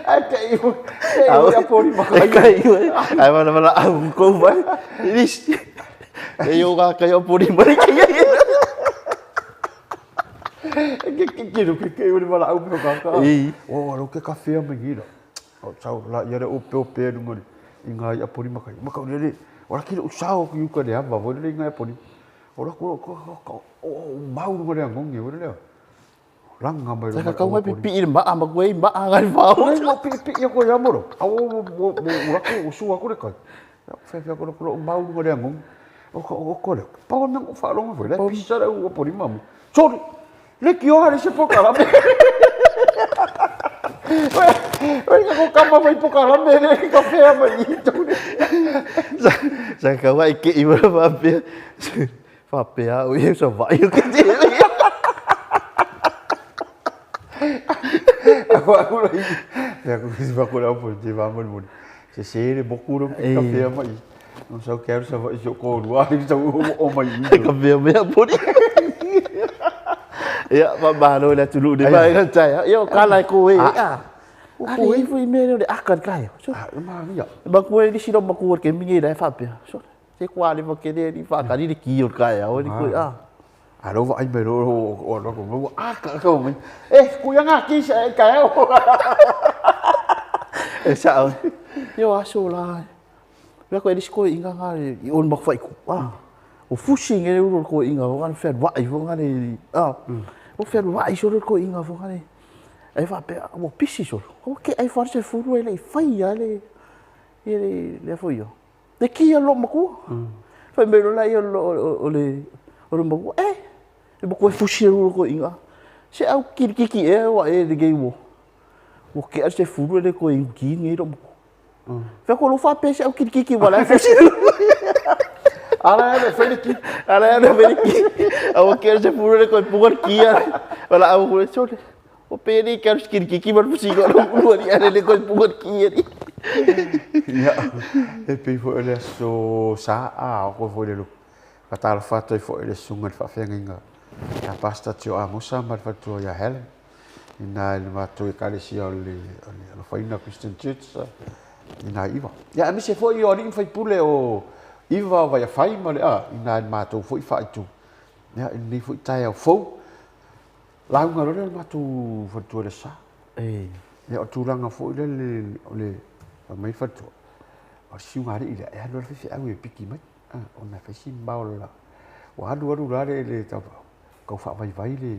Ai ke i ke i a pori ma E kai iwe. Ai mana mana au kou mai. Iris. E yo ngā kai o pori mai ke ia. Ke ke ke ro ke ke uri mala au pe ka ka. Ei. O alo ke ka fea me ngira. O sau la ia le o pe o pe nu ngori. I ngā i a pori ma kai. Ma kau le o la ki le usao ki uka le ava vo le ngā i pori. O la ko ko ko o mau nu ngori ngongi vo le. Ranga mai Saka kau ngai pipi i le maa ma koe i maa ngai whao. Ai mo pi pi ia ko ia moro. Au mo mo mo la ko usu ko le kai. Fe fe ko ko mau nu ngori ngongi. O ko o ko le. Pa o me fa longa vo le pisa le o pori mamu. Sorry. Le ki o hare se poka la me. Oi ka ko kama mai poka la me le ka fea mai i tau le. Saka kau ngai ke i wala whapea. Whapea o ia sa vai o ke te. Aku aku la i. Te aku si pa ko la po te va mo mo. Se se le boku ro ka fea mai. No sa ke sa va so ko ru ai sa o mai i. Ka mea mea pori. Ia, faamalo i le atunuu i lenei vaega o le taeao. Ia, o tala e ko e. A, a le ifo i mea lea o le aka i le taeao. A, e malia. E matua e nisi loomatua i le taimi nei la e faapea, sole, se tua leva tele alii faatali le ki o le taeao alii koe, a. A lea ua vaai mai loa o alu atu ua aka aka mai. E, kui anga ki sa e taeao. E sao. Ia o aso la. Mea koe nisi toeaiina na i o i Matafaitu, a, o fusi nei le ulu o le toeaina foi lea fealuai foi lea, a, ua fealuai solo le toeaina foi lea, ae faapea ua pisi solo, ua tea ifo lava le sefulu ae le i faia lava le, ia le a foi ia, le ki a le loomatua. Fai mai loa lea o le loomatua, e, le matua e fusi le ulu o le toeaina, se au kilikiki ea ua e i lenei ua tea le sefulu e le toe inu ki lenei loomatua. Fai atu lou faapea se au kilikiki ua la e fusi. Ala e le fai le ki. Ala e le fai le ki. Aua ke se furu le koe punga le ki ala. Wala au kule sole. O pe ni ka kilikiki ma fusi ko lo ulu ali ale le koe punga le ki ali. Ia, e pei foi o le aso sa a o koe foi le lu. Faatalofa atu ai foi i le susuga i le faafeagaiga ia Pastor Tio Amosa ma le faletua ia Helen i na i le matou ekalesia o le Alofaina Christian Church i na i Iva. Ia aemaise foi o alii ma faipule o Iva o Vaiafai ma le a i na i le matou foi faaitu. Ia i lenei foi taeao fou. Lauga loa lea o le matou faletua i le Aso Sa. Ia o le tulaga foi lele o le fai mai le faletua, o le siugalii lea e alu lava le faifeau e piki mai. Ona e fai si mamao o le la. Ua alu alu la le tau tau faavaivai le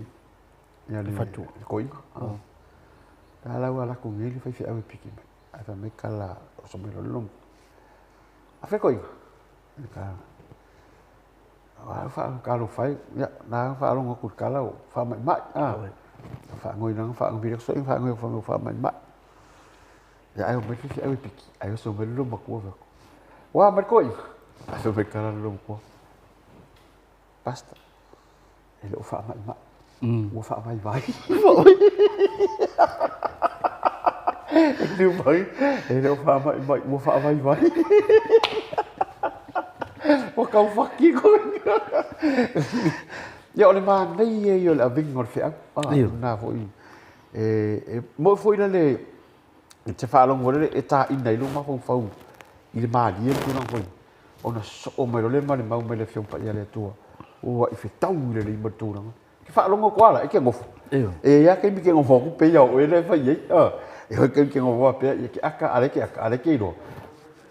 ia le le toeaina. A la ua alu atu nei le faifeau e piki mai, ae fai mai tala oso mai loa le logo. A fea toeaina? Talofa e, ia na faalogo atu i le tala ua faamaimai. Faanoi na faanoi faanoi ua faamaimai. Ia ae omai le faifeau e piki, ae oso mai le loomatua fai atu, Ua a mai le toeaina? Ae fai mai le tala a le loomatua, Pastor, e le o faamaimai, ua faavaivai. E mai, e le o faamaimai, ua faavaivai. Ua tau faki koe. Ia o le manaia ia o le avega o le feau. Ah, na foi. E moe foi le e te faalogo foi lele e taina ai lou mafaufau i le malie le tulaga foi ona sosoo mai loa lea ma le mau mai le Afioga Paia a le Atua ua i fetau lelei ma le tulaga. Ke faalogo atu lava la, e ke nofo. E i ai lava taimi ke nofo atu pei lava o oe lea e fai ai. E i ai taimi ke nofo faapea, ia ke aka, a lea ke aka, a lea ke iloa.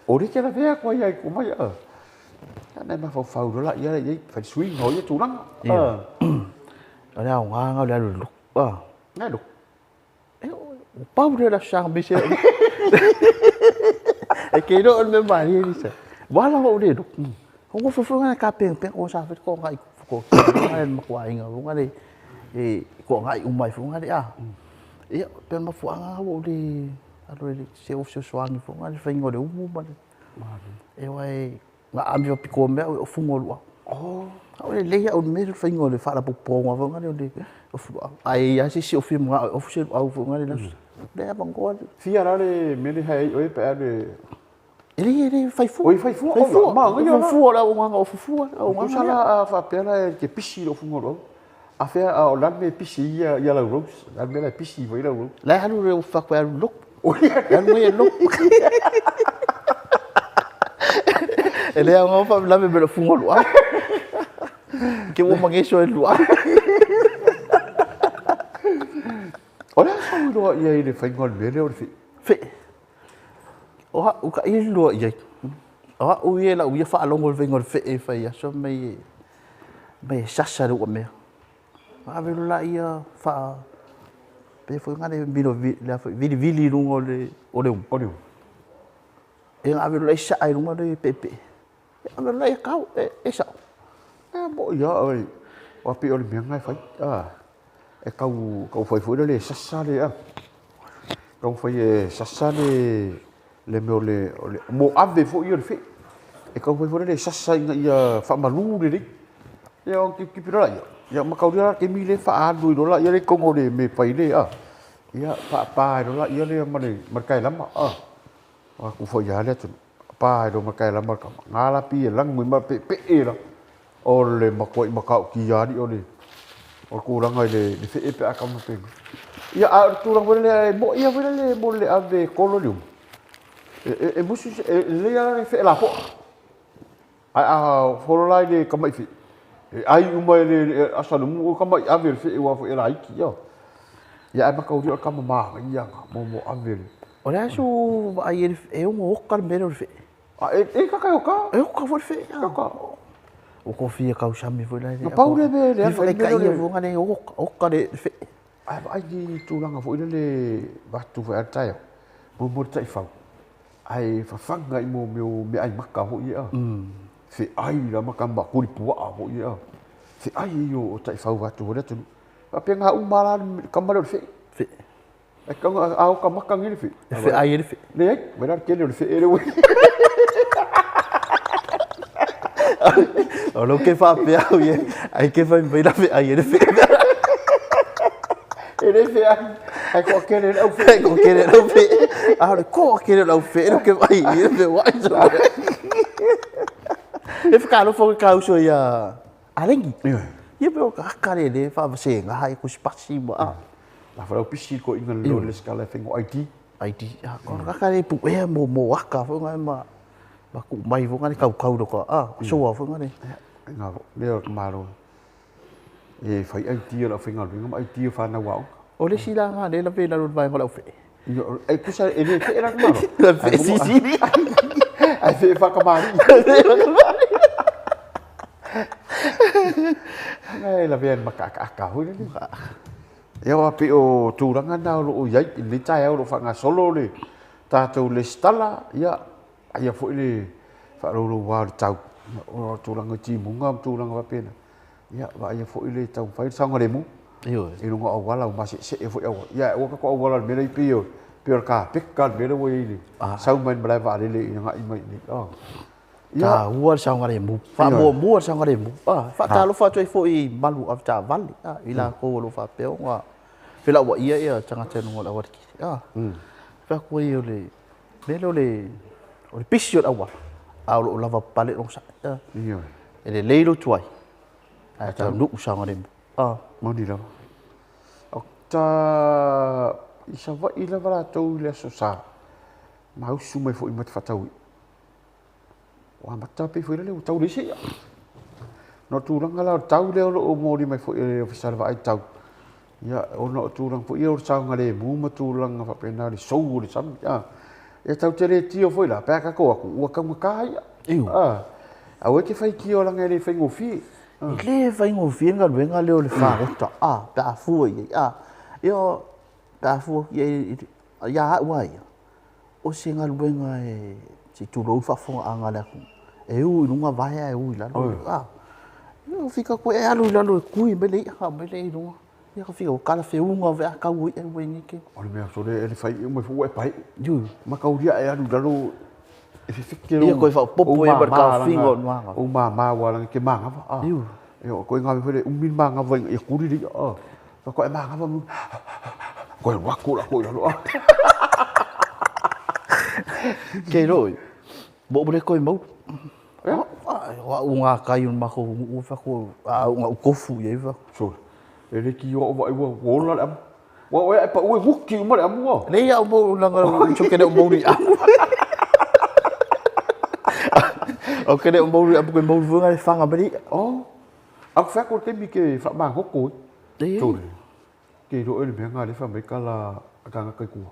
O lea ke lavea atu ai lava i tua mai. Ona e mafaufau loa laia i ai, fai le suiga o ia tulaga. O le aoga lena o le alu i le lotu. Ngai lotu. Ua pau lea o le Aso Sa mese au. E ke iloa o le mea malie ni sa. Ua ala ou le lotu. O nofo foi ngana ka peng peng o sa foi ko ngai ko ngai le makuaiga o ngai e ko ngai uma foi ngai a. Ia pe mafuanga o le alo le se o se soangi foi ngai fai ngole umu ma le. E wai Na amio piko mea o funga o luau. Oh. Au le lei au me le fainga o le faalapopotoga foi lea o le ofu luau. Ae i ai se isi o fia manao e ofu se luau foi lea le le avanoa. Fia la le mea lea hai ai oe pe a le E le e le fai fua. Oi fai fua. Fai fua. Ma ngai la. Fua la o nganga ofu fua. O nganga. Tusa la a faapea la e ke pisi le ofuga o luau. A fea a o la le mea e pisi ia ia lau rose. La le mea la e pisi foi lau rose. La e alu le ofu faku e alu loku. E alu mai e loku. E le aoga faalavelave me le ofuga o luau. Ke ua mageso e luau. O le a sau iloa i ai le faiga o le mea lea o le feʻe? Feʻe. O a'u ka ia iloa i ai. O a'u ia lau ia faalogo i le faiga o le feʻe fai aso mai e mai e sasa le uamea. Ave loa laia faa pe foi ngale milo le foi vilivili i luga o le o le umu. O le umu. E ave loa laia saa i luga o le peepee. E ave loa laia kau e, e sao. E mo ia oi. Aua pei o le mea lena e fai. Ah. E tau tau fai foi lele e sasa le a. Tau fai e sasa le le mea o le, o le mo ave foi ia o le feʻe. E tau fai foi lele e sasa ina ia faamalu lelei. Ia ona tipitipi loa laia, ia mataulia la le taimi lea faaalu ai loa laia lea i totonu o le mea e fai le a. Ia faapa ai loa laia lea ma le ma le taelama a. O atu foi lava le atunuu, pa ai loa ma le taelama le tama, galapi e lanu ai ma peepee la. O le matuai matautia alii o le. O le tulaga i le fee pe a kama pena. Ia, a o le tulaga foi lea, e moi lava foi lele mo le ave kolo le uma. E musu, e lelei lava le fee lapoa. Ae a folo la i le tamai fee, e ai uma e le aso a le mu o tamai ave o le fee aua foi e laiti, ioe. Ia ae mataulia o le tama manaia na mo ave le. O le a sou vaai i le e ono oka le mea lea o le fee? A e kaka e oka. E oka foi le fee. E oka. Ua kofia tausami foi la. Na pau le mea le ave. Whakaikaia foi ngā nei oka, oka le fee. Ae vaai ni tulaga foi lele vatu foi a le taeao. Mo mo le taifau. Ae fafaga i mo mea o meaai maka foi ia. Feai la maka ma kuli puaa foi ia. Feai ei o taifau vatu foi le atunuu. Faapena uma la le tama lea o le fee. Fee. E kanga a oka maka nei le fee. E feai ai le fee. Leai, mai la le tele o le fee le ua. O lou ke faapea au ia, ai ke fai mai la feai ai le fee. E le feai, ai koa kele le au fee. Ai koa kele le au fee. A o le koa kele le au fee, lo ke vai i le wai. E whakalofa koe ka uso ia Alengi. Ia pe o ka haka le le whaavasenga hai ko spasi ma. La wharau pisi ko inga le le skala e whengo ID. ID. Ko kaka le pu ea mo mo aka fo ngai ma ma ku mai fo ngai kau kau ka a soa fo ngai. Nga le o malo. E whai ID o la whenga luinga ma ID o whanau ao. O le sila nga le la ve la lo vai ngo la fe. E kusa e le whea la malo. La fe si si. Ai whea whakamari. Ngai la vea makaakaka hoi le. Ia wa pe o tulaga na o loo iai i lenei taeao o loo faagasolo le tatou lesitala ia aia foi le faalaulau o le tau o tulaga i timuga ma tulaga faapena ia vaaia foi le taumafai le saogalemu i luga o auala ua maseesee foi auala ia aua tatou auala o le mea lea pei o le kapeka le mea lea ua iai le sau mai le malae vaalele i agai mai i inei. Taua le saogalemu, faamuamua le saogalemu. Faatalofa atu ai foi i malu avetaavale, i latou o lo o faapea ona felauaia ia tagata i luga o le aualakili. Fai atu ai o le mea lea o le pisi o le auala, a o lo o lavapapale lona sae. E lelei lou tuai, ae taunuu saogalemu. Moni lava. O ta i Savaii lava latou i le Aso Sa, ma usu mai foi ma te faataui'a. Ua amata pei foi lele ua tau leai se i'a. Na o tulaga la o le tau lea o lo o moli mai foi e le Ofisa o le Vaai Tau. Ia, ona o tulaga foi ia o le saogalemu ma tulaga faapena le sou o le sami. A, e tau te le tio foi la, pe a tatou atu, ua taugata i'a. A, aua e te faitio leaga e le faigofie. E le faigofie le galuega lea o le fagota, a, pe a fua i ai, a. Ia, pe a fua i ai ia au lava ia, O se galuega e, se i tulou le faafofogaaga a le atunuu, e u i luga vae ae u i lalo. A, ia fika koe e alu i lalo e kui mai le i'a, aumai lea i luga. Ia ka fika, ua talafeuga ve a tau o i'a ua i nei taimi. O le mea sole e le fai uma ifo ua e pae'u. Iu. Mataulia e alu i lalo e fefeke lou. Ia koe faaopoopo ai ma le taofiga o le magafa. Ou mama ua lagi ke magafa. A. Iu. Ia koe ngā mea umi le magafa ina ia kuli le i'a. A. Koe magafa mu. Koe alu atu la koe i lalo. A. Kei roi. Mo mo le koe mau. Ia. O au ngā kai o makou nuu fa ko a au ngā ukofu ia iwa. Sole. E le ki o wa ua ola le amu. Ua oe e pa ue wuki uma le amu a. Nei au mo langa u choke le mo ni amu. O ke le mo amu ke mo vunga le fanga meri. Oh. Au fa ko te mi ke fa ma hoko. Tole. Ke ro ele mea ngā le fa mai kala kanga kai kua.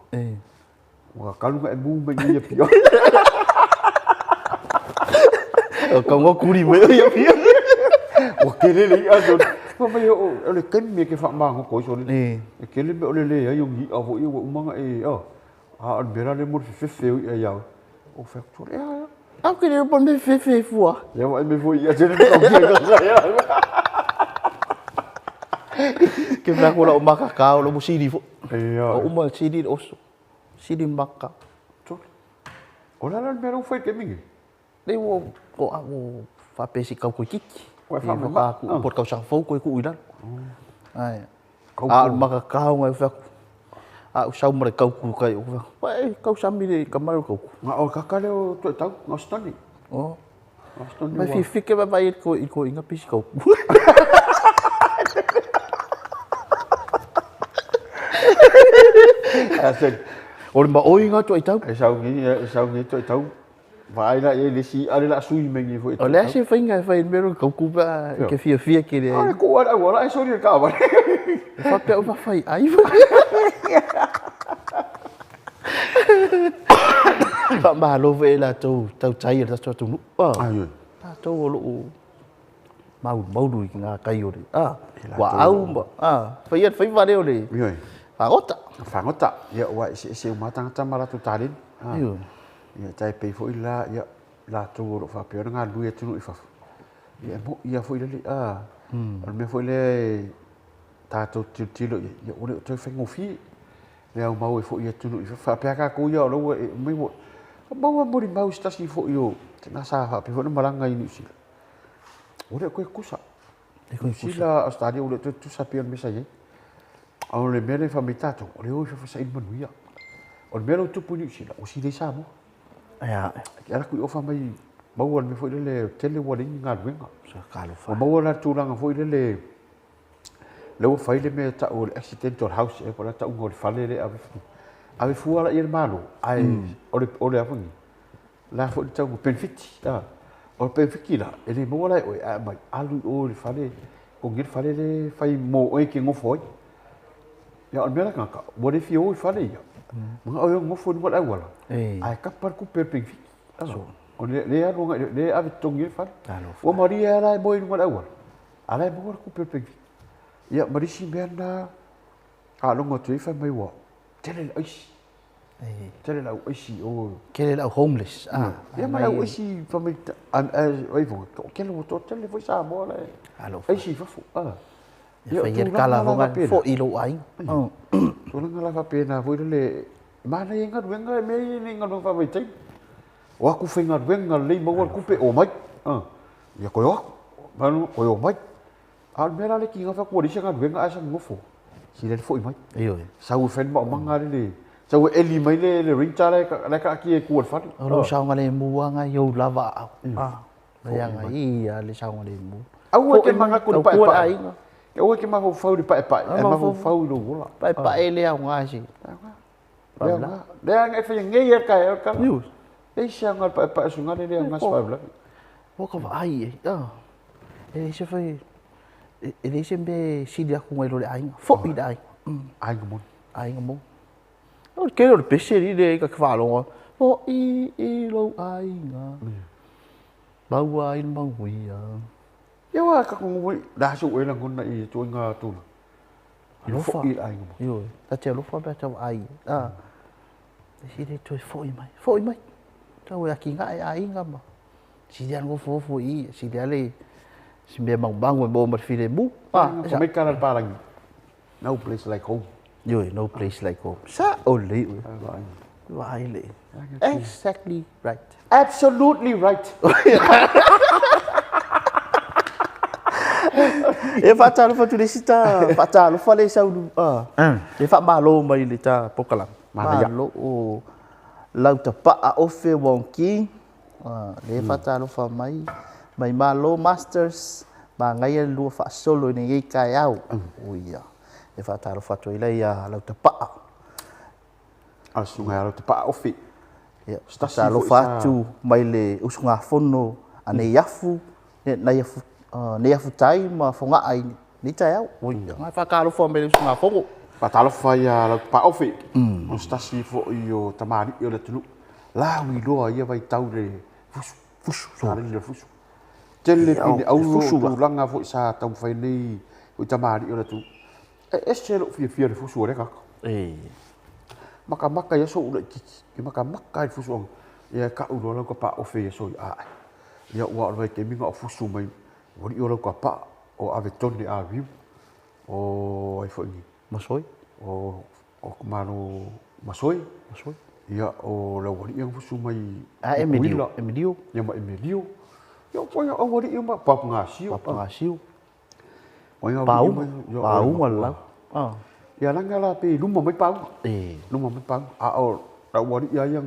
Ua kalu nga e mu mai ia pia. O ka ngā kuri mai ia pia. Ua kele le ia so. Fa mai o o le kemi ke fa ma hoko so le. E kele me o le le ai o ngi a fo ia ua umanga e a. A o le mea la le mo le fefefe o ia iau. O fa ko le a. Au ke le pa me fefe fua. Ia wa me fo ia te le tau kia ka ia. Ke mea ko la o makakao lo mo siri fo. Ia. O uma siri oso. Siri maka. Tole. O la la le mea lau fai te mingi. Nei ua o a ua faapea se kau koe kiki. Ua E wha whakaaku po le tausaga fou koe kuu i lalo. Ai. Kau A o le kuu. makakao ngai whaku. A o sau ma le kauku kai o whaku. Wa e kau sami le kamara o kauku. Nga o kaka leo toi tau, nga stani. O. Nga stani Mai wa. whiwhike mai mai i ko i ko inga pisi kauku. O le maoiga toaitau. E sauni, e sauni toaitau. Vaai la i ai le isi i'a lea o le a sui mai nei foi. O le a se faiga e fai ai le mea lea o le tautu pe a e te fiafia tele ai? A o le tuu lava i le auala ae soli e le taavale. E faapea ua fai ai. Faamalo foi i latou tautai o le tatou atunuu. Ioe. Tatou o lo o maulumaulu i gatai o le uaau ma faia le faiva lea o le fagota. Fagota, ia ua eseese uma lava tagata ma latou taleni. Ioe. Ia tai pei foi la, ia, latou o lo o faapea ona galulue i atunuu i fafo, ia e moni lava foi lele, a, o le mea foi lea e tatou te tilotilo i ai, ia ua le o toe faigofie le aumau ai foi i atunuu i fafo. Faapea tatou ia o la ua e mai ua maua molimau i se tasi foi o tina sa faapea foi ona malaga i Niu Sila, ua le o toe tutusa. Niu Sila, Ausetalia ua le o toe tutusa pei o le mea sa i ai. A o le mea lea e fai mai tatou, o lea e o i fafo e saili manuia. O le mea la ua tupu i Niu Sila, ua sili ai Samoa. E alu atu i o fai mai maua le mea foi lele, tele ua leai ni galuega. Ua maua la le tulaga foi lele, lea ua fai le mea e tau o le accidental house ea po o le a le tauga o le fale lea e ave fua. Ave fua la i ai le Malo, ae o le a foi nei, la foi le tauga penefiti. O le penefiti la, e le maua la e oe, ae aumai, alu i o i le fale, totogi ai le fale lea e fai mo oe e te nofo ai. Ia, o le mea la tagata, ua le fia o i fale ia, manao e o e nofo i luga o le auala, ae tapa le tupe o le penefiti. O lea e alu agai, lea e ave totogi ai le fale. Ua malie lava la e moe i luga o le auala, a o la e maua le tupe o le penefiti. Ia, ma le isi mea lena, a logo atu ai fai mai ua tele le aisi. Tele le au aisi o. Tele le au homeless. Ia ma le au aisi fai mai ai foi, toatele ua toatele foi Samoa la e aisi i fafo. Ia fai le tala foi i lou aiga. Tulaga la faapena foi lele, e manaia ai galuega, mea ia e le galuega faavaitaimi. O atu faigaluega lelei maua le tupe, omai. Ia toe o atu, toe omai. A o le mea la lea e tiga fai atu ua leai se galuega ae sa nonofo, sili ai le foi mai. Ioe. Sau e fai le maumaga lele, sau e eli mai le ranger la e taatia i tua o le fale. O lou saogalemu lava lena i ou lava aao. Leaga i a le saogalemu. Aua e te manatu i le paepae. Aua e te mafaufau i le paepae, ae mafaufau i lou ola. Paepae le aoga i se. Leaga e faia nei lava le taeao le tala. Ioe. Leai se aoga o le paepae o Sugane le aoga se faalavelave. Ua ka vaai i ai. E leai se fai, e leai se mea e sili atu nai lo le aiga. Foi le aiga. Aiga moni. Aiga moni. O le tele o le pese lea i ka faalogo, foi i lou aiga, maua ai le manuia. Ia aua tatou nofo i, le a se ua e lagona i ituaiga tulaga? Alofa. Foi i le aiga moni. Ioe, ta te alofa pe a tau vaai. E le toe foi mai, foi mai. Tau e atinae aiga ma sili lava le nofonofo i i, sili lava le si mea magumagu e maua ma le filemu. Fai mai tala a le palagi, no place like home. Ioe, no place like home. Sao lelei oe. Vaai le. Exactly right. Absolutely right. E faatalofa atu i le isi ta faatalofa lea i sau le faamalo mai le ta polokalame. Malo o Lautapaa Ofe Wong Ki lea faatalofa mai mai Malo Masters manaia le lua faasolo i lenei taeao. Ui ia. E faatalofa atu ai la ia Lautapaa. A susuga ia Lautapaa Ofe. Ia, faatalofa atu mai le usugafono a Neiafu, Neiafu Tai ma Fogaa i lenei taeao. Oi, e faatalofa mai le usugafono. Faatalofa ia Lautapaa Ofe, o se tasi foi o tamalii o le atunuu. Lauiloa i ia vaitau i le fusu, fusu, taleni o le fusu. Tele pine auro o tulaga foi sa taumafai nei foi tamalii o le atunuu. E ese lou fiafia i le fusu a lea tagata. Makamaka i aso ou laitiiti, e makamaka i le fusu ia e tau loa lau tapaa ofe i aso ia ae. Ia aua o le vaitaimi na o fusu mai ua lii o lau tapaa o Avetone Aviu o ai foi nei. Masoe. O Malo Masoe. Masoe. Ia o lau alii na fusu mai A Emilio. Emilio. Ia ma Emilio. Ia o koe au alii ma Papugasio. Papugasio. Pauga, pauga le lau. Ia laga la pe luma mai pauga. Luma mai pauga. A o lau alii lava ia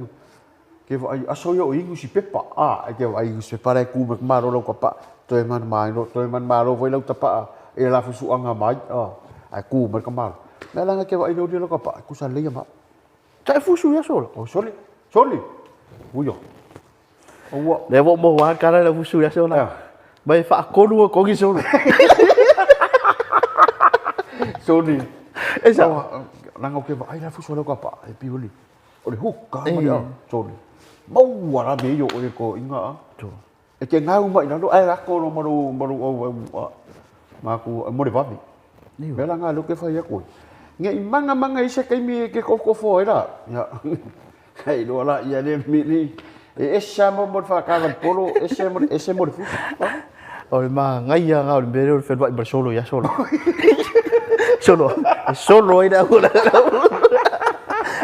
ke vaai aso ia o i nusipepa. A e te vaai i nusipepa la e tu mai malo lau tapaa. Toe manumalo, toe manumalo foi lau tapaa i le la fusuaga mai. Ae tu mai le tamalo. Mea langa ke vaai leo ka pa kusa leia ma. Ta e fusu ia sola. O sole. Sole. Uio. Ua. Le ua mo wa kala le fusu ia sola. Mai faakolu o kongi solo. Sole. E sa. Langa ke vaai la fusu leo ka pa e pioli. O le huka ma le sole. Maua la me yo o ko inga a. E ke ngau mai lalo ai lako no maru maru au au ma ku mo le vave. Mea la ngā leo ke whai aku. Nge i manga manga i se kaimi e ke kofo e la. Ia. Hei loa la ia le mi ni. E esa mo mo whakawa polo, ese mo ese mo le fusu. O le magaia lena o le mea lea o le feluai ma le solo ia solo. Solo, e solo ai le au.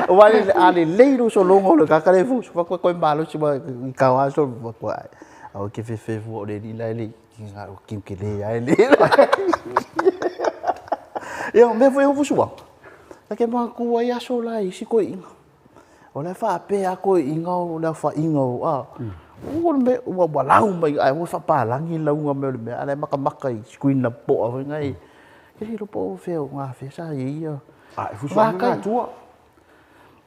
Aua a lelei lou sologa o le tagata lea e fusu, fai atu koe malosi ma i taoa solo, fai atu ai, aua e te fefe fua o le alii la e le i kiu tele lava e le. Ia, o mea foi e fusuaga, ta te manatua ai aso la i isi toeaiina. O la e faapea lava toeaiina o le aofaiga o, a, o le mea ua lau mai ae ua faapalagi le lauga mai o le mea, a o la e matamata i screen lapopoa foi na e, e le iloa po o fea o gafea sa i ai ia. A e fusuaga na tua.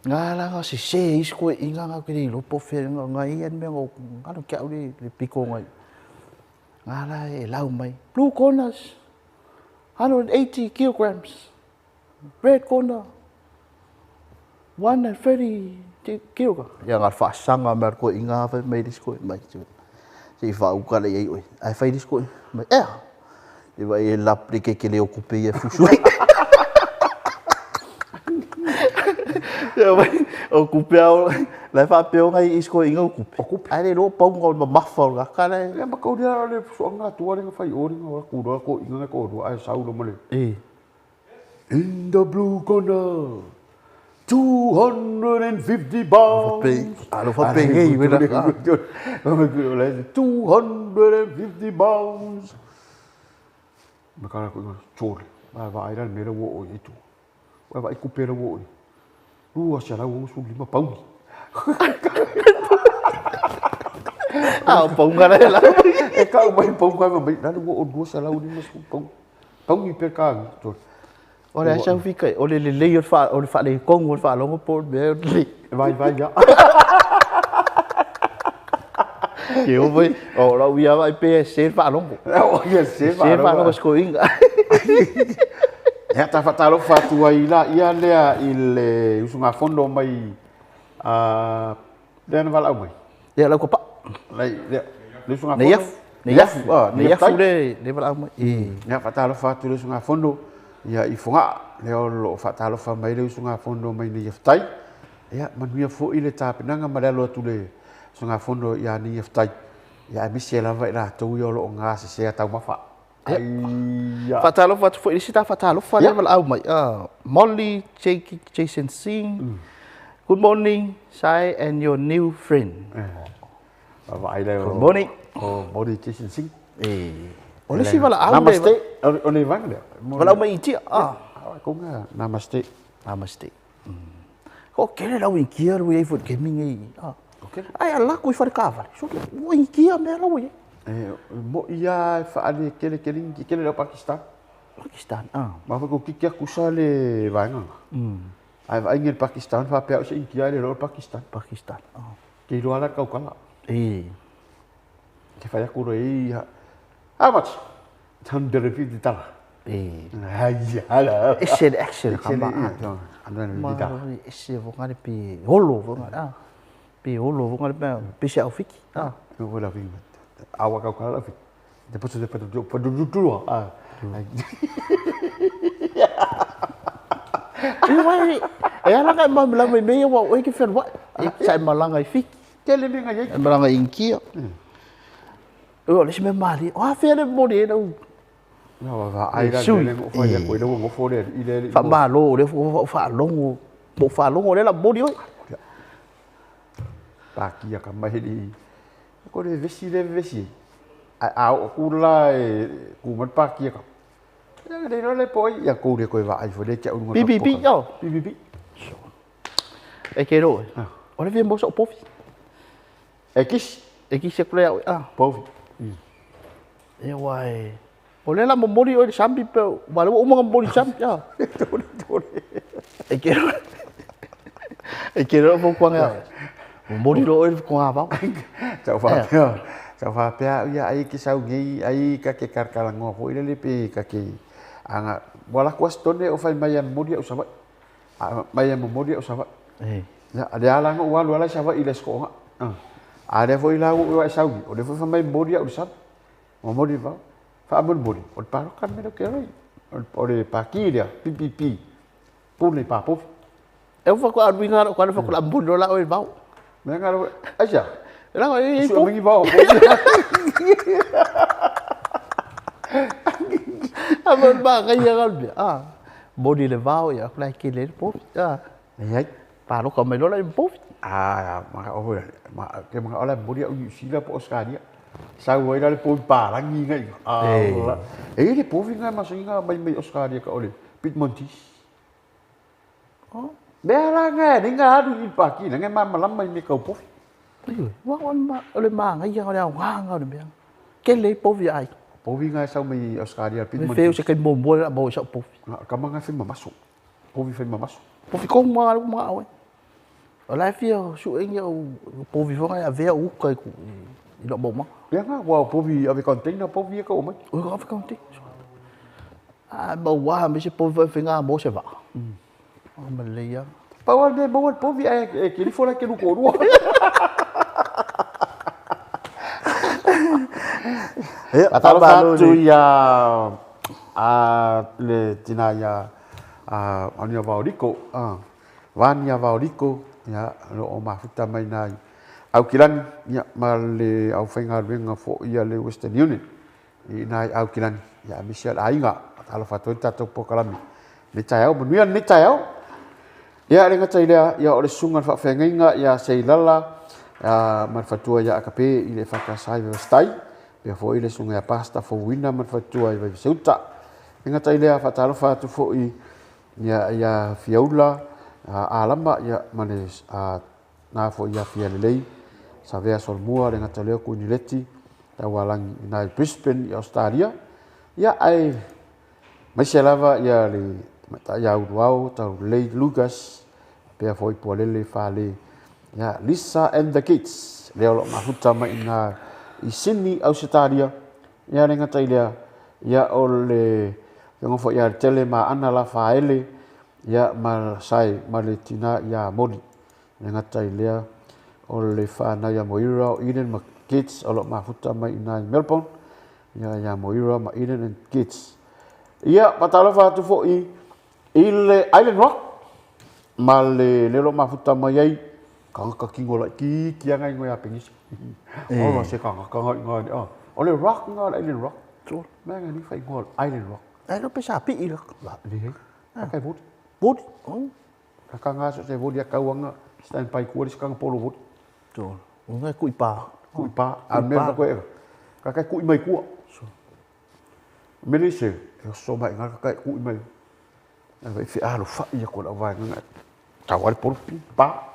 Na la na sese isi toeaiina na ou te le iloa po o fea na i ai le mea na galo ia te au le pito na i. Na la e lau mai, blue corners, 180 kilograms. Red corner, 130 kilograms. Ia na o le faasaga mai lava o le toeaina fai mai le isi toeaina mai, se i faauta lea i ai oe. Ae fai le isi toeaina mai, ea! Se i vaai e lap le tetele o tupe ia e fusu ai. O tupe lava, la e faapea ona i isi toeaiina o tupe. O tupe. Ae le iloa o pauga o le mamafa o le tagata la e. Ia ma kaulia o le fusuaga atua lea na fai i o lea na o atu loa toeaiina na e toalua ae sau loa ma le. In the blue corner, 250 pounds. Alo faapengei wena. 250 pounds. Ma kala ko chole. Ma va ai la mera wo o itu. Wa va kupe la wo. 265 pauni. A o paunga la la. E kau mai paunga mai la wo o 250 pauni. Pauni pe ka chole. O le aisa fika o le lelei o le fa o le faaletonu o le faalogo po o le mea o le lelei. Vai vai ia. Ke o foi o lau ia vai pe se le faalogo. O ia se Se faalogo sikoiga. Ia ta faatalofa atu ai la ia lea i le usugafono mai a lea na valaau mai. Ia lau kapa. Lai lea le usugafono. Nei afu. Nei afu. Nei afu le le valaau mai. Ia faatalofa atu le usugafono ia i Fogaa lea o loo faatalofa mai le usugafono mai nei Aftai. Ia manuia foi le tapenaga ma le alo atu le usugafono ia nei Aftai. Ia aemaise lava i latou ia o loo gasesea taumafa. Ai. Faatalofa atu foi i le isi ta faatalofa lea valaau mai. Molly Jason Singh. Good morning, Sai and your new friend. Good morning. O Molly Jason Singh. O le isi valaau. Namaste. O le vaega lea. Valaau mai Initia. Konga namaste. Namaste. Ko kele lau Initia ru iai foi kemi nei. Ai ala ku i whare kāwale. So, ua Initia mea lau iai. Mo ia e whaale kele kele ingi kele lau Pakistan. Pakistan, ah. Ma wha ko kiki aku sa le vaenga. Ai vaai ngi Pakistan wha pea o se India le lo Pakistan. Pakistan, ah. Ke iloa la kaukala. Ke whai aku ro i how much? $150. Ai ala. Ese le action ka ma. $150. Ese vo ngare pe holo vo ngare. Ah. Pe holo vo ngare pe se au fiki. Ah. Vo la fiki. Awa kaukala la fiki. Te poso te patu patu tu ah. E wai e ala ka ma la me me wa o ke ferwa. E sai malanga i fiki. Tele me ngai. Malanga inkia. O le se mali. O a fele mo le lau. No va ai la le mo fa ya ko le mo fo le i le. Fa ma lo le fo fa longo. Mo fa longo le la mo oi. Pa ki ya ka mai li. Ko le vesi le vesi. A o ku la e ku ma pa ki ka. Ya le le po ya ko le ko va ai fo le cha un. Pi pi pi yo. Pi pi pi. E ke ro. O le vi mo so pofi. E kis. E kis se kule ah. Pofi. E wai. O lea la momoli oe i le sami pe ua lea ua uma ona momoli i le sami. A. Tole tole. E ke e ke ro fautuaga ia oe. Momoli loa oe i le togavao. Sa ou faapea, sa ou faapea au ia ai e te sau nei, ai ta te talatalanoa foi lele pe ta te aga ua alu atu lava Stone o fai mai e momoli au i Savaii. A mai e momoli au i Savaii. Ia, lea la na ou alu ai la i Savaii i le Aso Toonai. A lea foi la ua ou e sau nei, o lea foi fai mai e momoli au i le sami. Momoli i le vao. Faamolemole, o le palota le mea lea ou te alu ai. O le pati lea, PPP, pule i Papovi. E faatoa alu ina lou tala faatoa momoli loa la oe i le vao. Mea na alu, aisea? Leaga e i ai Sue mai ni vao o povi. A mo le manaia na o le mea. A, momoli i le vao, ia, la e tele ai le povi. A. Leai. Palota mai loa la i ma povi. A, manao foi, ou te manao la e momoli au i Niu Sila po o Ausetalia. Sau ai la le povi palagi na i ina. E i ai le povi na e masani ona aumai mai Ausetalia e tau o le Piedmontese. Mea la na e ala ai ona alu i le Pati, leaga e malamalama i mea tau povi. Ioe, aua o le manaia o le aoga lena o le mea. Tele ai povi a aiga. Povi na e sau mai Ausetalia, Piedmontese. Fei o se taimi muamua lea o le a maua ai sau povi. O le tama lena e fai ma maso. Povi fai ma maso. Povi tonu lava lea ua manao ai. O la e fia sue ni au povi foi na e avea au uka i lou maumaga. Lea na, aua o povi ave container povi ia e tau aumai. Oi, ave container. A maua lava ma isi povi foi e faiga mo se vaa. O ma lelei lava. Pau lava le mea e maua le povi ae e kelifo la e te lua toalua. Ia, Faatalofa atu ia le tina ia Ania Vaoliko, Vania Vaoliko, ia, o lo o mafuta mai i ina i Aukilani, ia, ma le aufaigaluega foi a le Western Union i ina i Aukilani, ia, aemaise le aiga. Faatalofa atu ai le tatou polokalame i lenei taeao. Manuia lenei taeao. Ia, e le gata i lea, ia, o le susuga i le faafeagaiga ia Seilala ma le faletua ia Akape i le EFKS i Vaivastai, faapea foi le susuga ia Pastor Fouina ma le faletua i Vaivaseuta. E le gata i lea, faatalofa atu foi ia, ia Fiaula Alama ia, ma le na foi ia Fialelei, Savea Solomua, le gata lea Kuinileti, Taualagi i ina i Brisbane i Ausetalia. Ia, ae maise lava ia le tamaitai ia Uluao, Taulelei Lucas, faapea foi Pualele Fale, ia Lisa and the Kids, lea o lo o mafuta mai i ina i Sydney, Ausetalia. Ia le gata i lea, ia o le afioga foi ia Letele ma Ana Lafaele, ia ma Sae ma le tina ia Moli. Le gata i lea, o le fanau ia Moira o Eden ma Kids o lo o mafuta mai i ina i Melbourne, ia ia Moira ma Eden and Kids. Ia, faatalofa atu foi i le Island Rock ma le lea o lo o mafuta mai ai tagata kino laitiiti lava nai ia Penisa. Ola se tagata nai nai a. O le rock nga le Island Rock. Mea nga ni whaingoa Island Rock. Ai lo pe sa pii la. La, le hei. Kai voli. Voli. Oh. Ka nga so se voli a kauanga stand by kua le sikanga polo voli. So, o ngai kui pa. Kui pa. A mea ka koe. Ka kai kui mai kua. Mele se, e so mai nga ka kai kui mai. Ai vai fe alo fa ia ko la vai nga. Tau ale polo pi pa.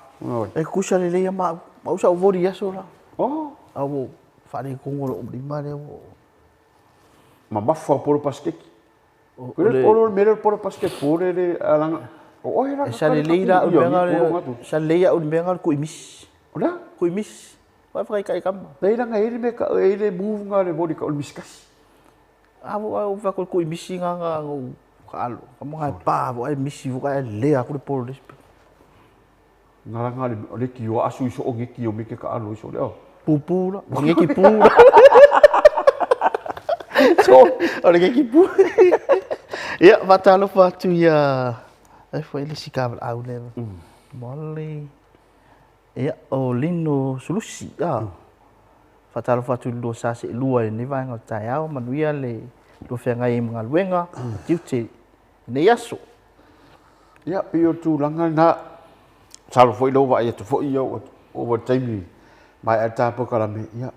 E kusa le leia ma ma usa o voli aso la. Oh. A wo whare kongo lo lima le o. Mamafa polo paskeki. O le polo mele polo paske polo le alanga. O oe la. E sa le leira o mea le sa leia o mea le kui mis. Ola? Kui mis. Vai whakai kai kama. Leira nga ele me ka ele move nga le voli ka o miskasi. A wo au whakol kui misi nga nga ngo ka alo. Ka mo ngai pa wo ai misi wo ka le a ku le polo le. Nga la nga le le ki o asu iso o nge ki o me ke ka alo iso le o. Pupu la. O nge ki pu la. So, o le ki pu. Ia, faatalofa atu ia ai foi le sika au le. Molly. Ia, o Lino Sulusi. Ah. Faatalofa atu i le lua sa se lua i lenei vaega o le taeao, manuia le lua feagai ai ma galuega, tiute i lenei aso. Ia, pei o le tulaga lena, masalo foi lea ua vaai atu foi ia ua ova i le taimi maea le ta polokalame, ia,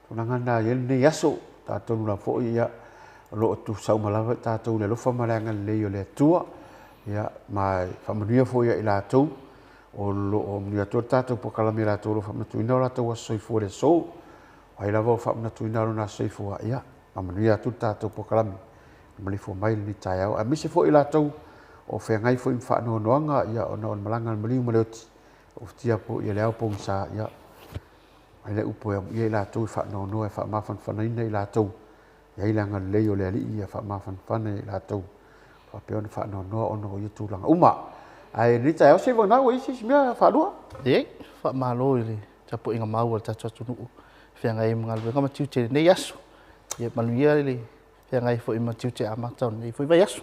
tulaga lena e i ai lenei aso. Atonu lava foi ia, o lo o tusa uma lava i tatou i le alofa ma le agalelei o le Atua, ia, ma e faamanuia foi ia i latou o lo o manuia atu ai le tatou polokalame i latou o lo o faamanatuina o latou aso soifua i le aso. O ai lava o faamanatuina lona aso soifua, ia, Faamanuia atu le tatou polokalame i le maleifua mai i lenei taeao, aemaise foi i latou o feagai foi ma faanoanoaga, ia, ona o le malaga a le maliu ma le oti, ufitia foi i le ao pogisa, ia, mai le upu e amuia i latou e faanoanoa e faamafanafanaina i latou, e i ai le agalelei o le Alii ia faamafanafana i latou, faapea ona faanoanoa ona o ia tulaga uma. Ae lenei taeao se i ua i ai se isi mea faalua? Leai, faamalo i le tapuaiga mau a le tatou atunuu e feagai ai ma galuega ma tiute i lenei aso. Ia manuia le feagai foi ma tiute amata o lenei foi vaiaso.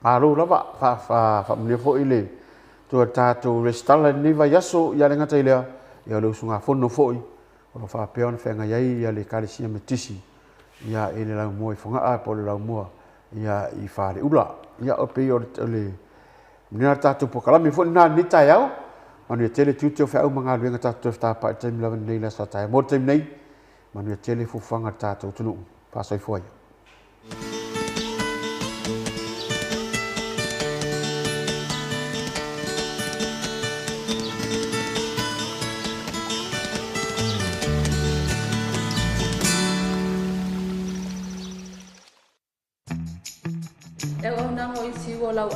Malo lava, faamanuia foi le Atua i le tatou resitala i lenei vaiaso, ia le gata i lea, ia o le usugafono foi o lo o faapea ona feagai ai ia le Ekalesia Metotisi ia i le laumua i Fogaa po o le laumua ia i Faleula. Ia o pei o le lena le tatou polokalame foi lena i lenei taeao. Manuia tele tiute o feau ma galuega tatou toe fetapai i le taimi lava lenei i le aso a taeao. Mo le taimi nei, manuia tele fuafuaga a le tatou atunuu. Faasoifua ia. Le auaunaga o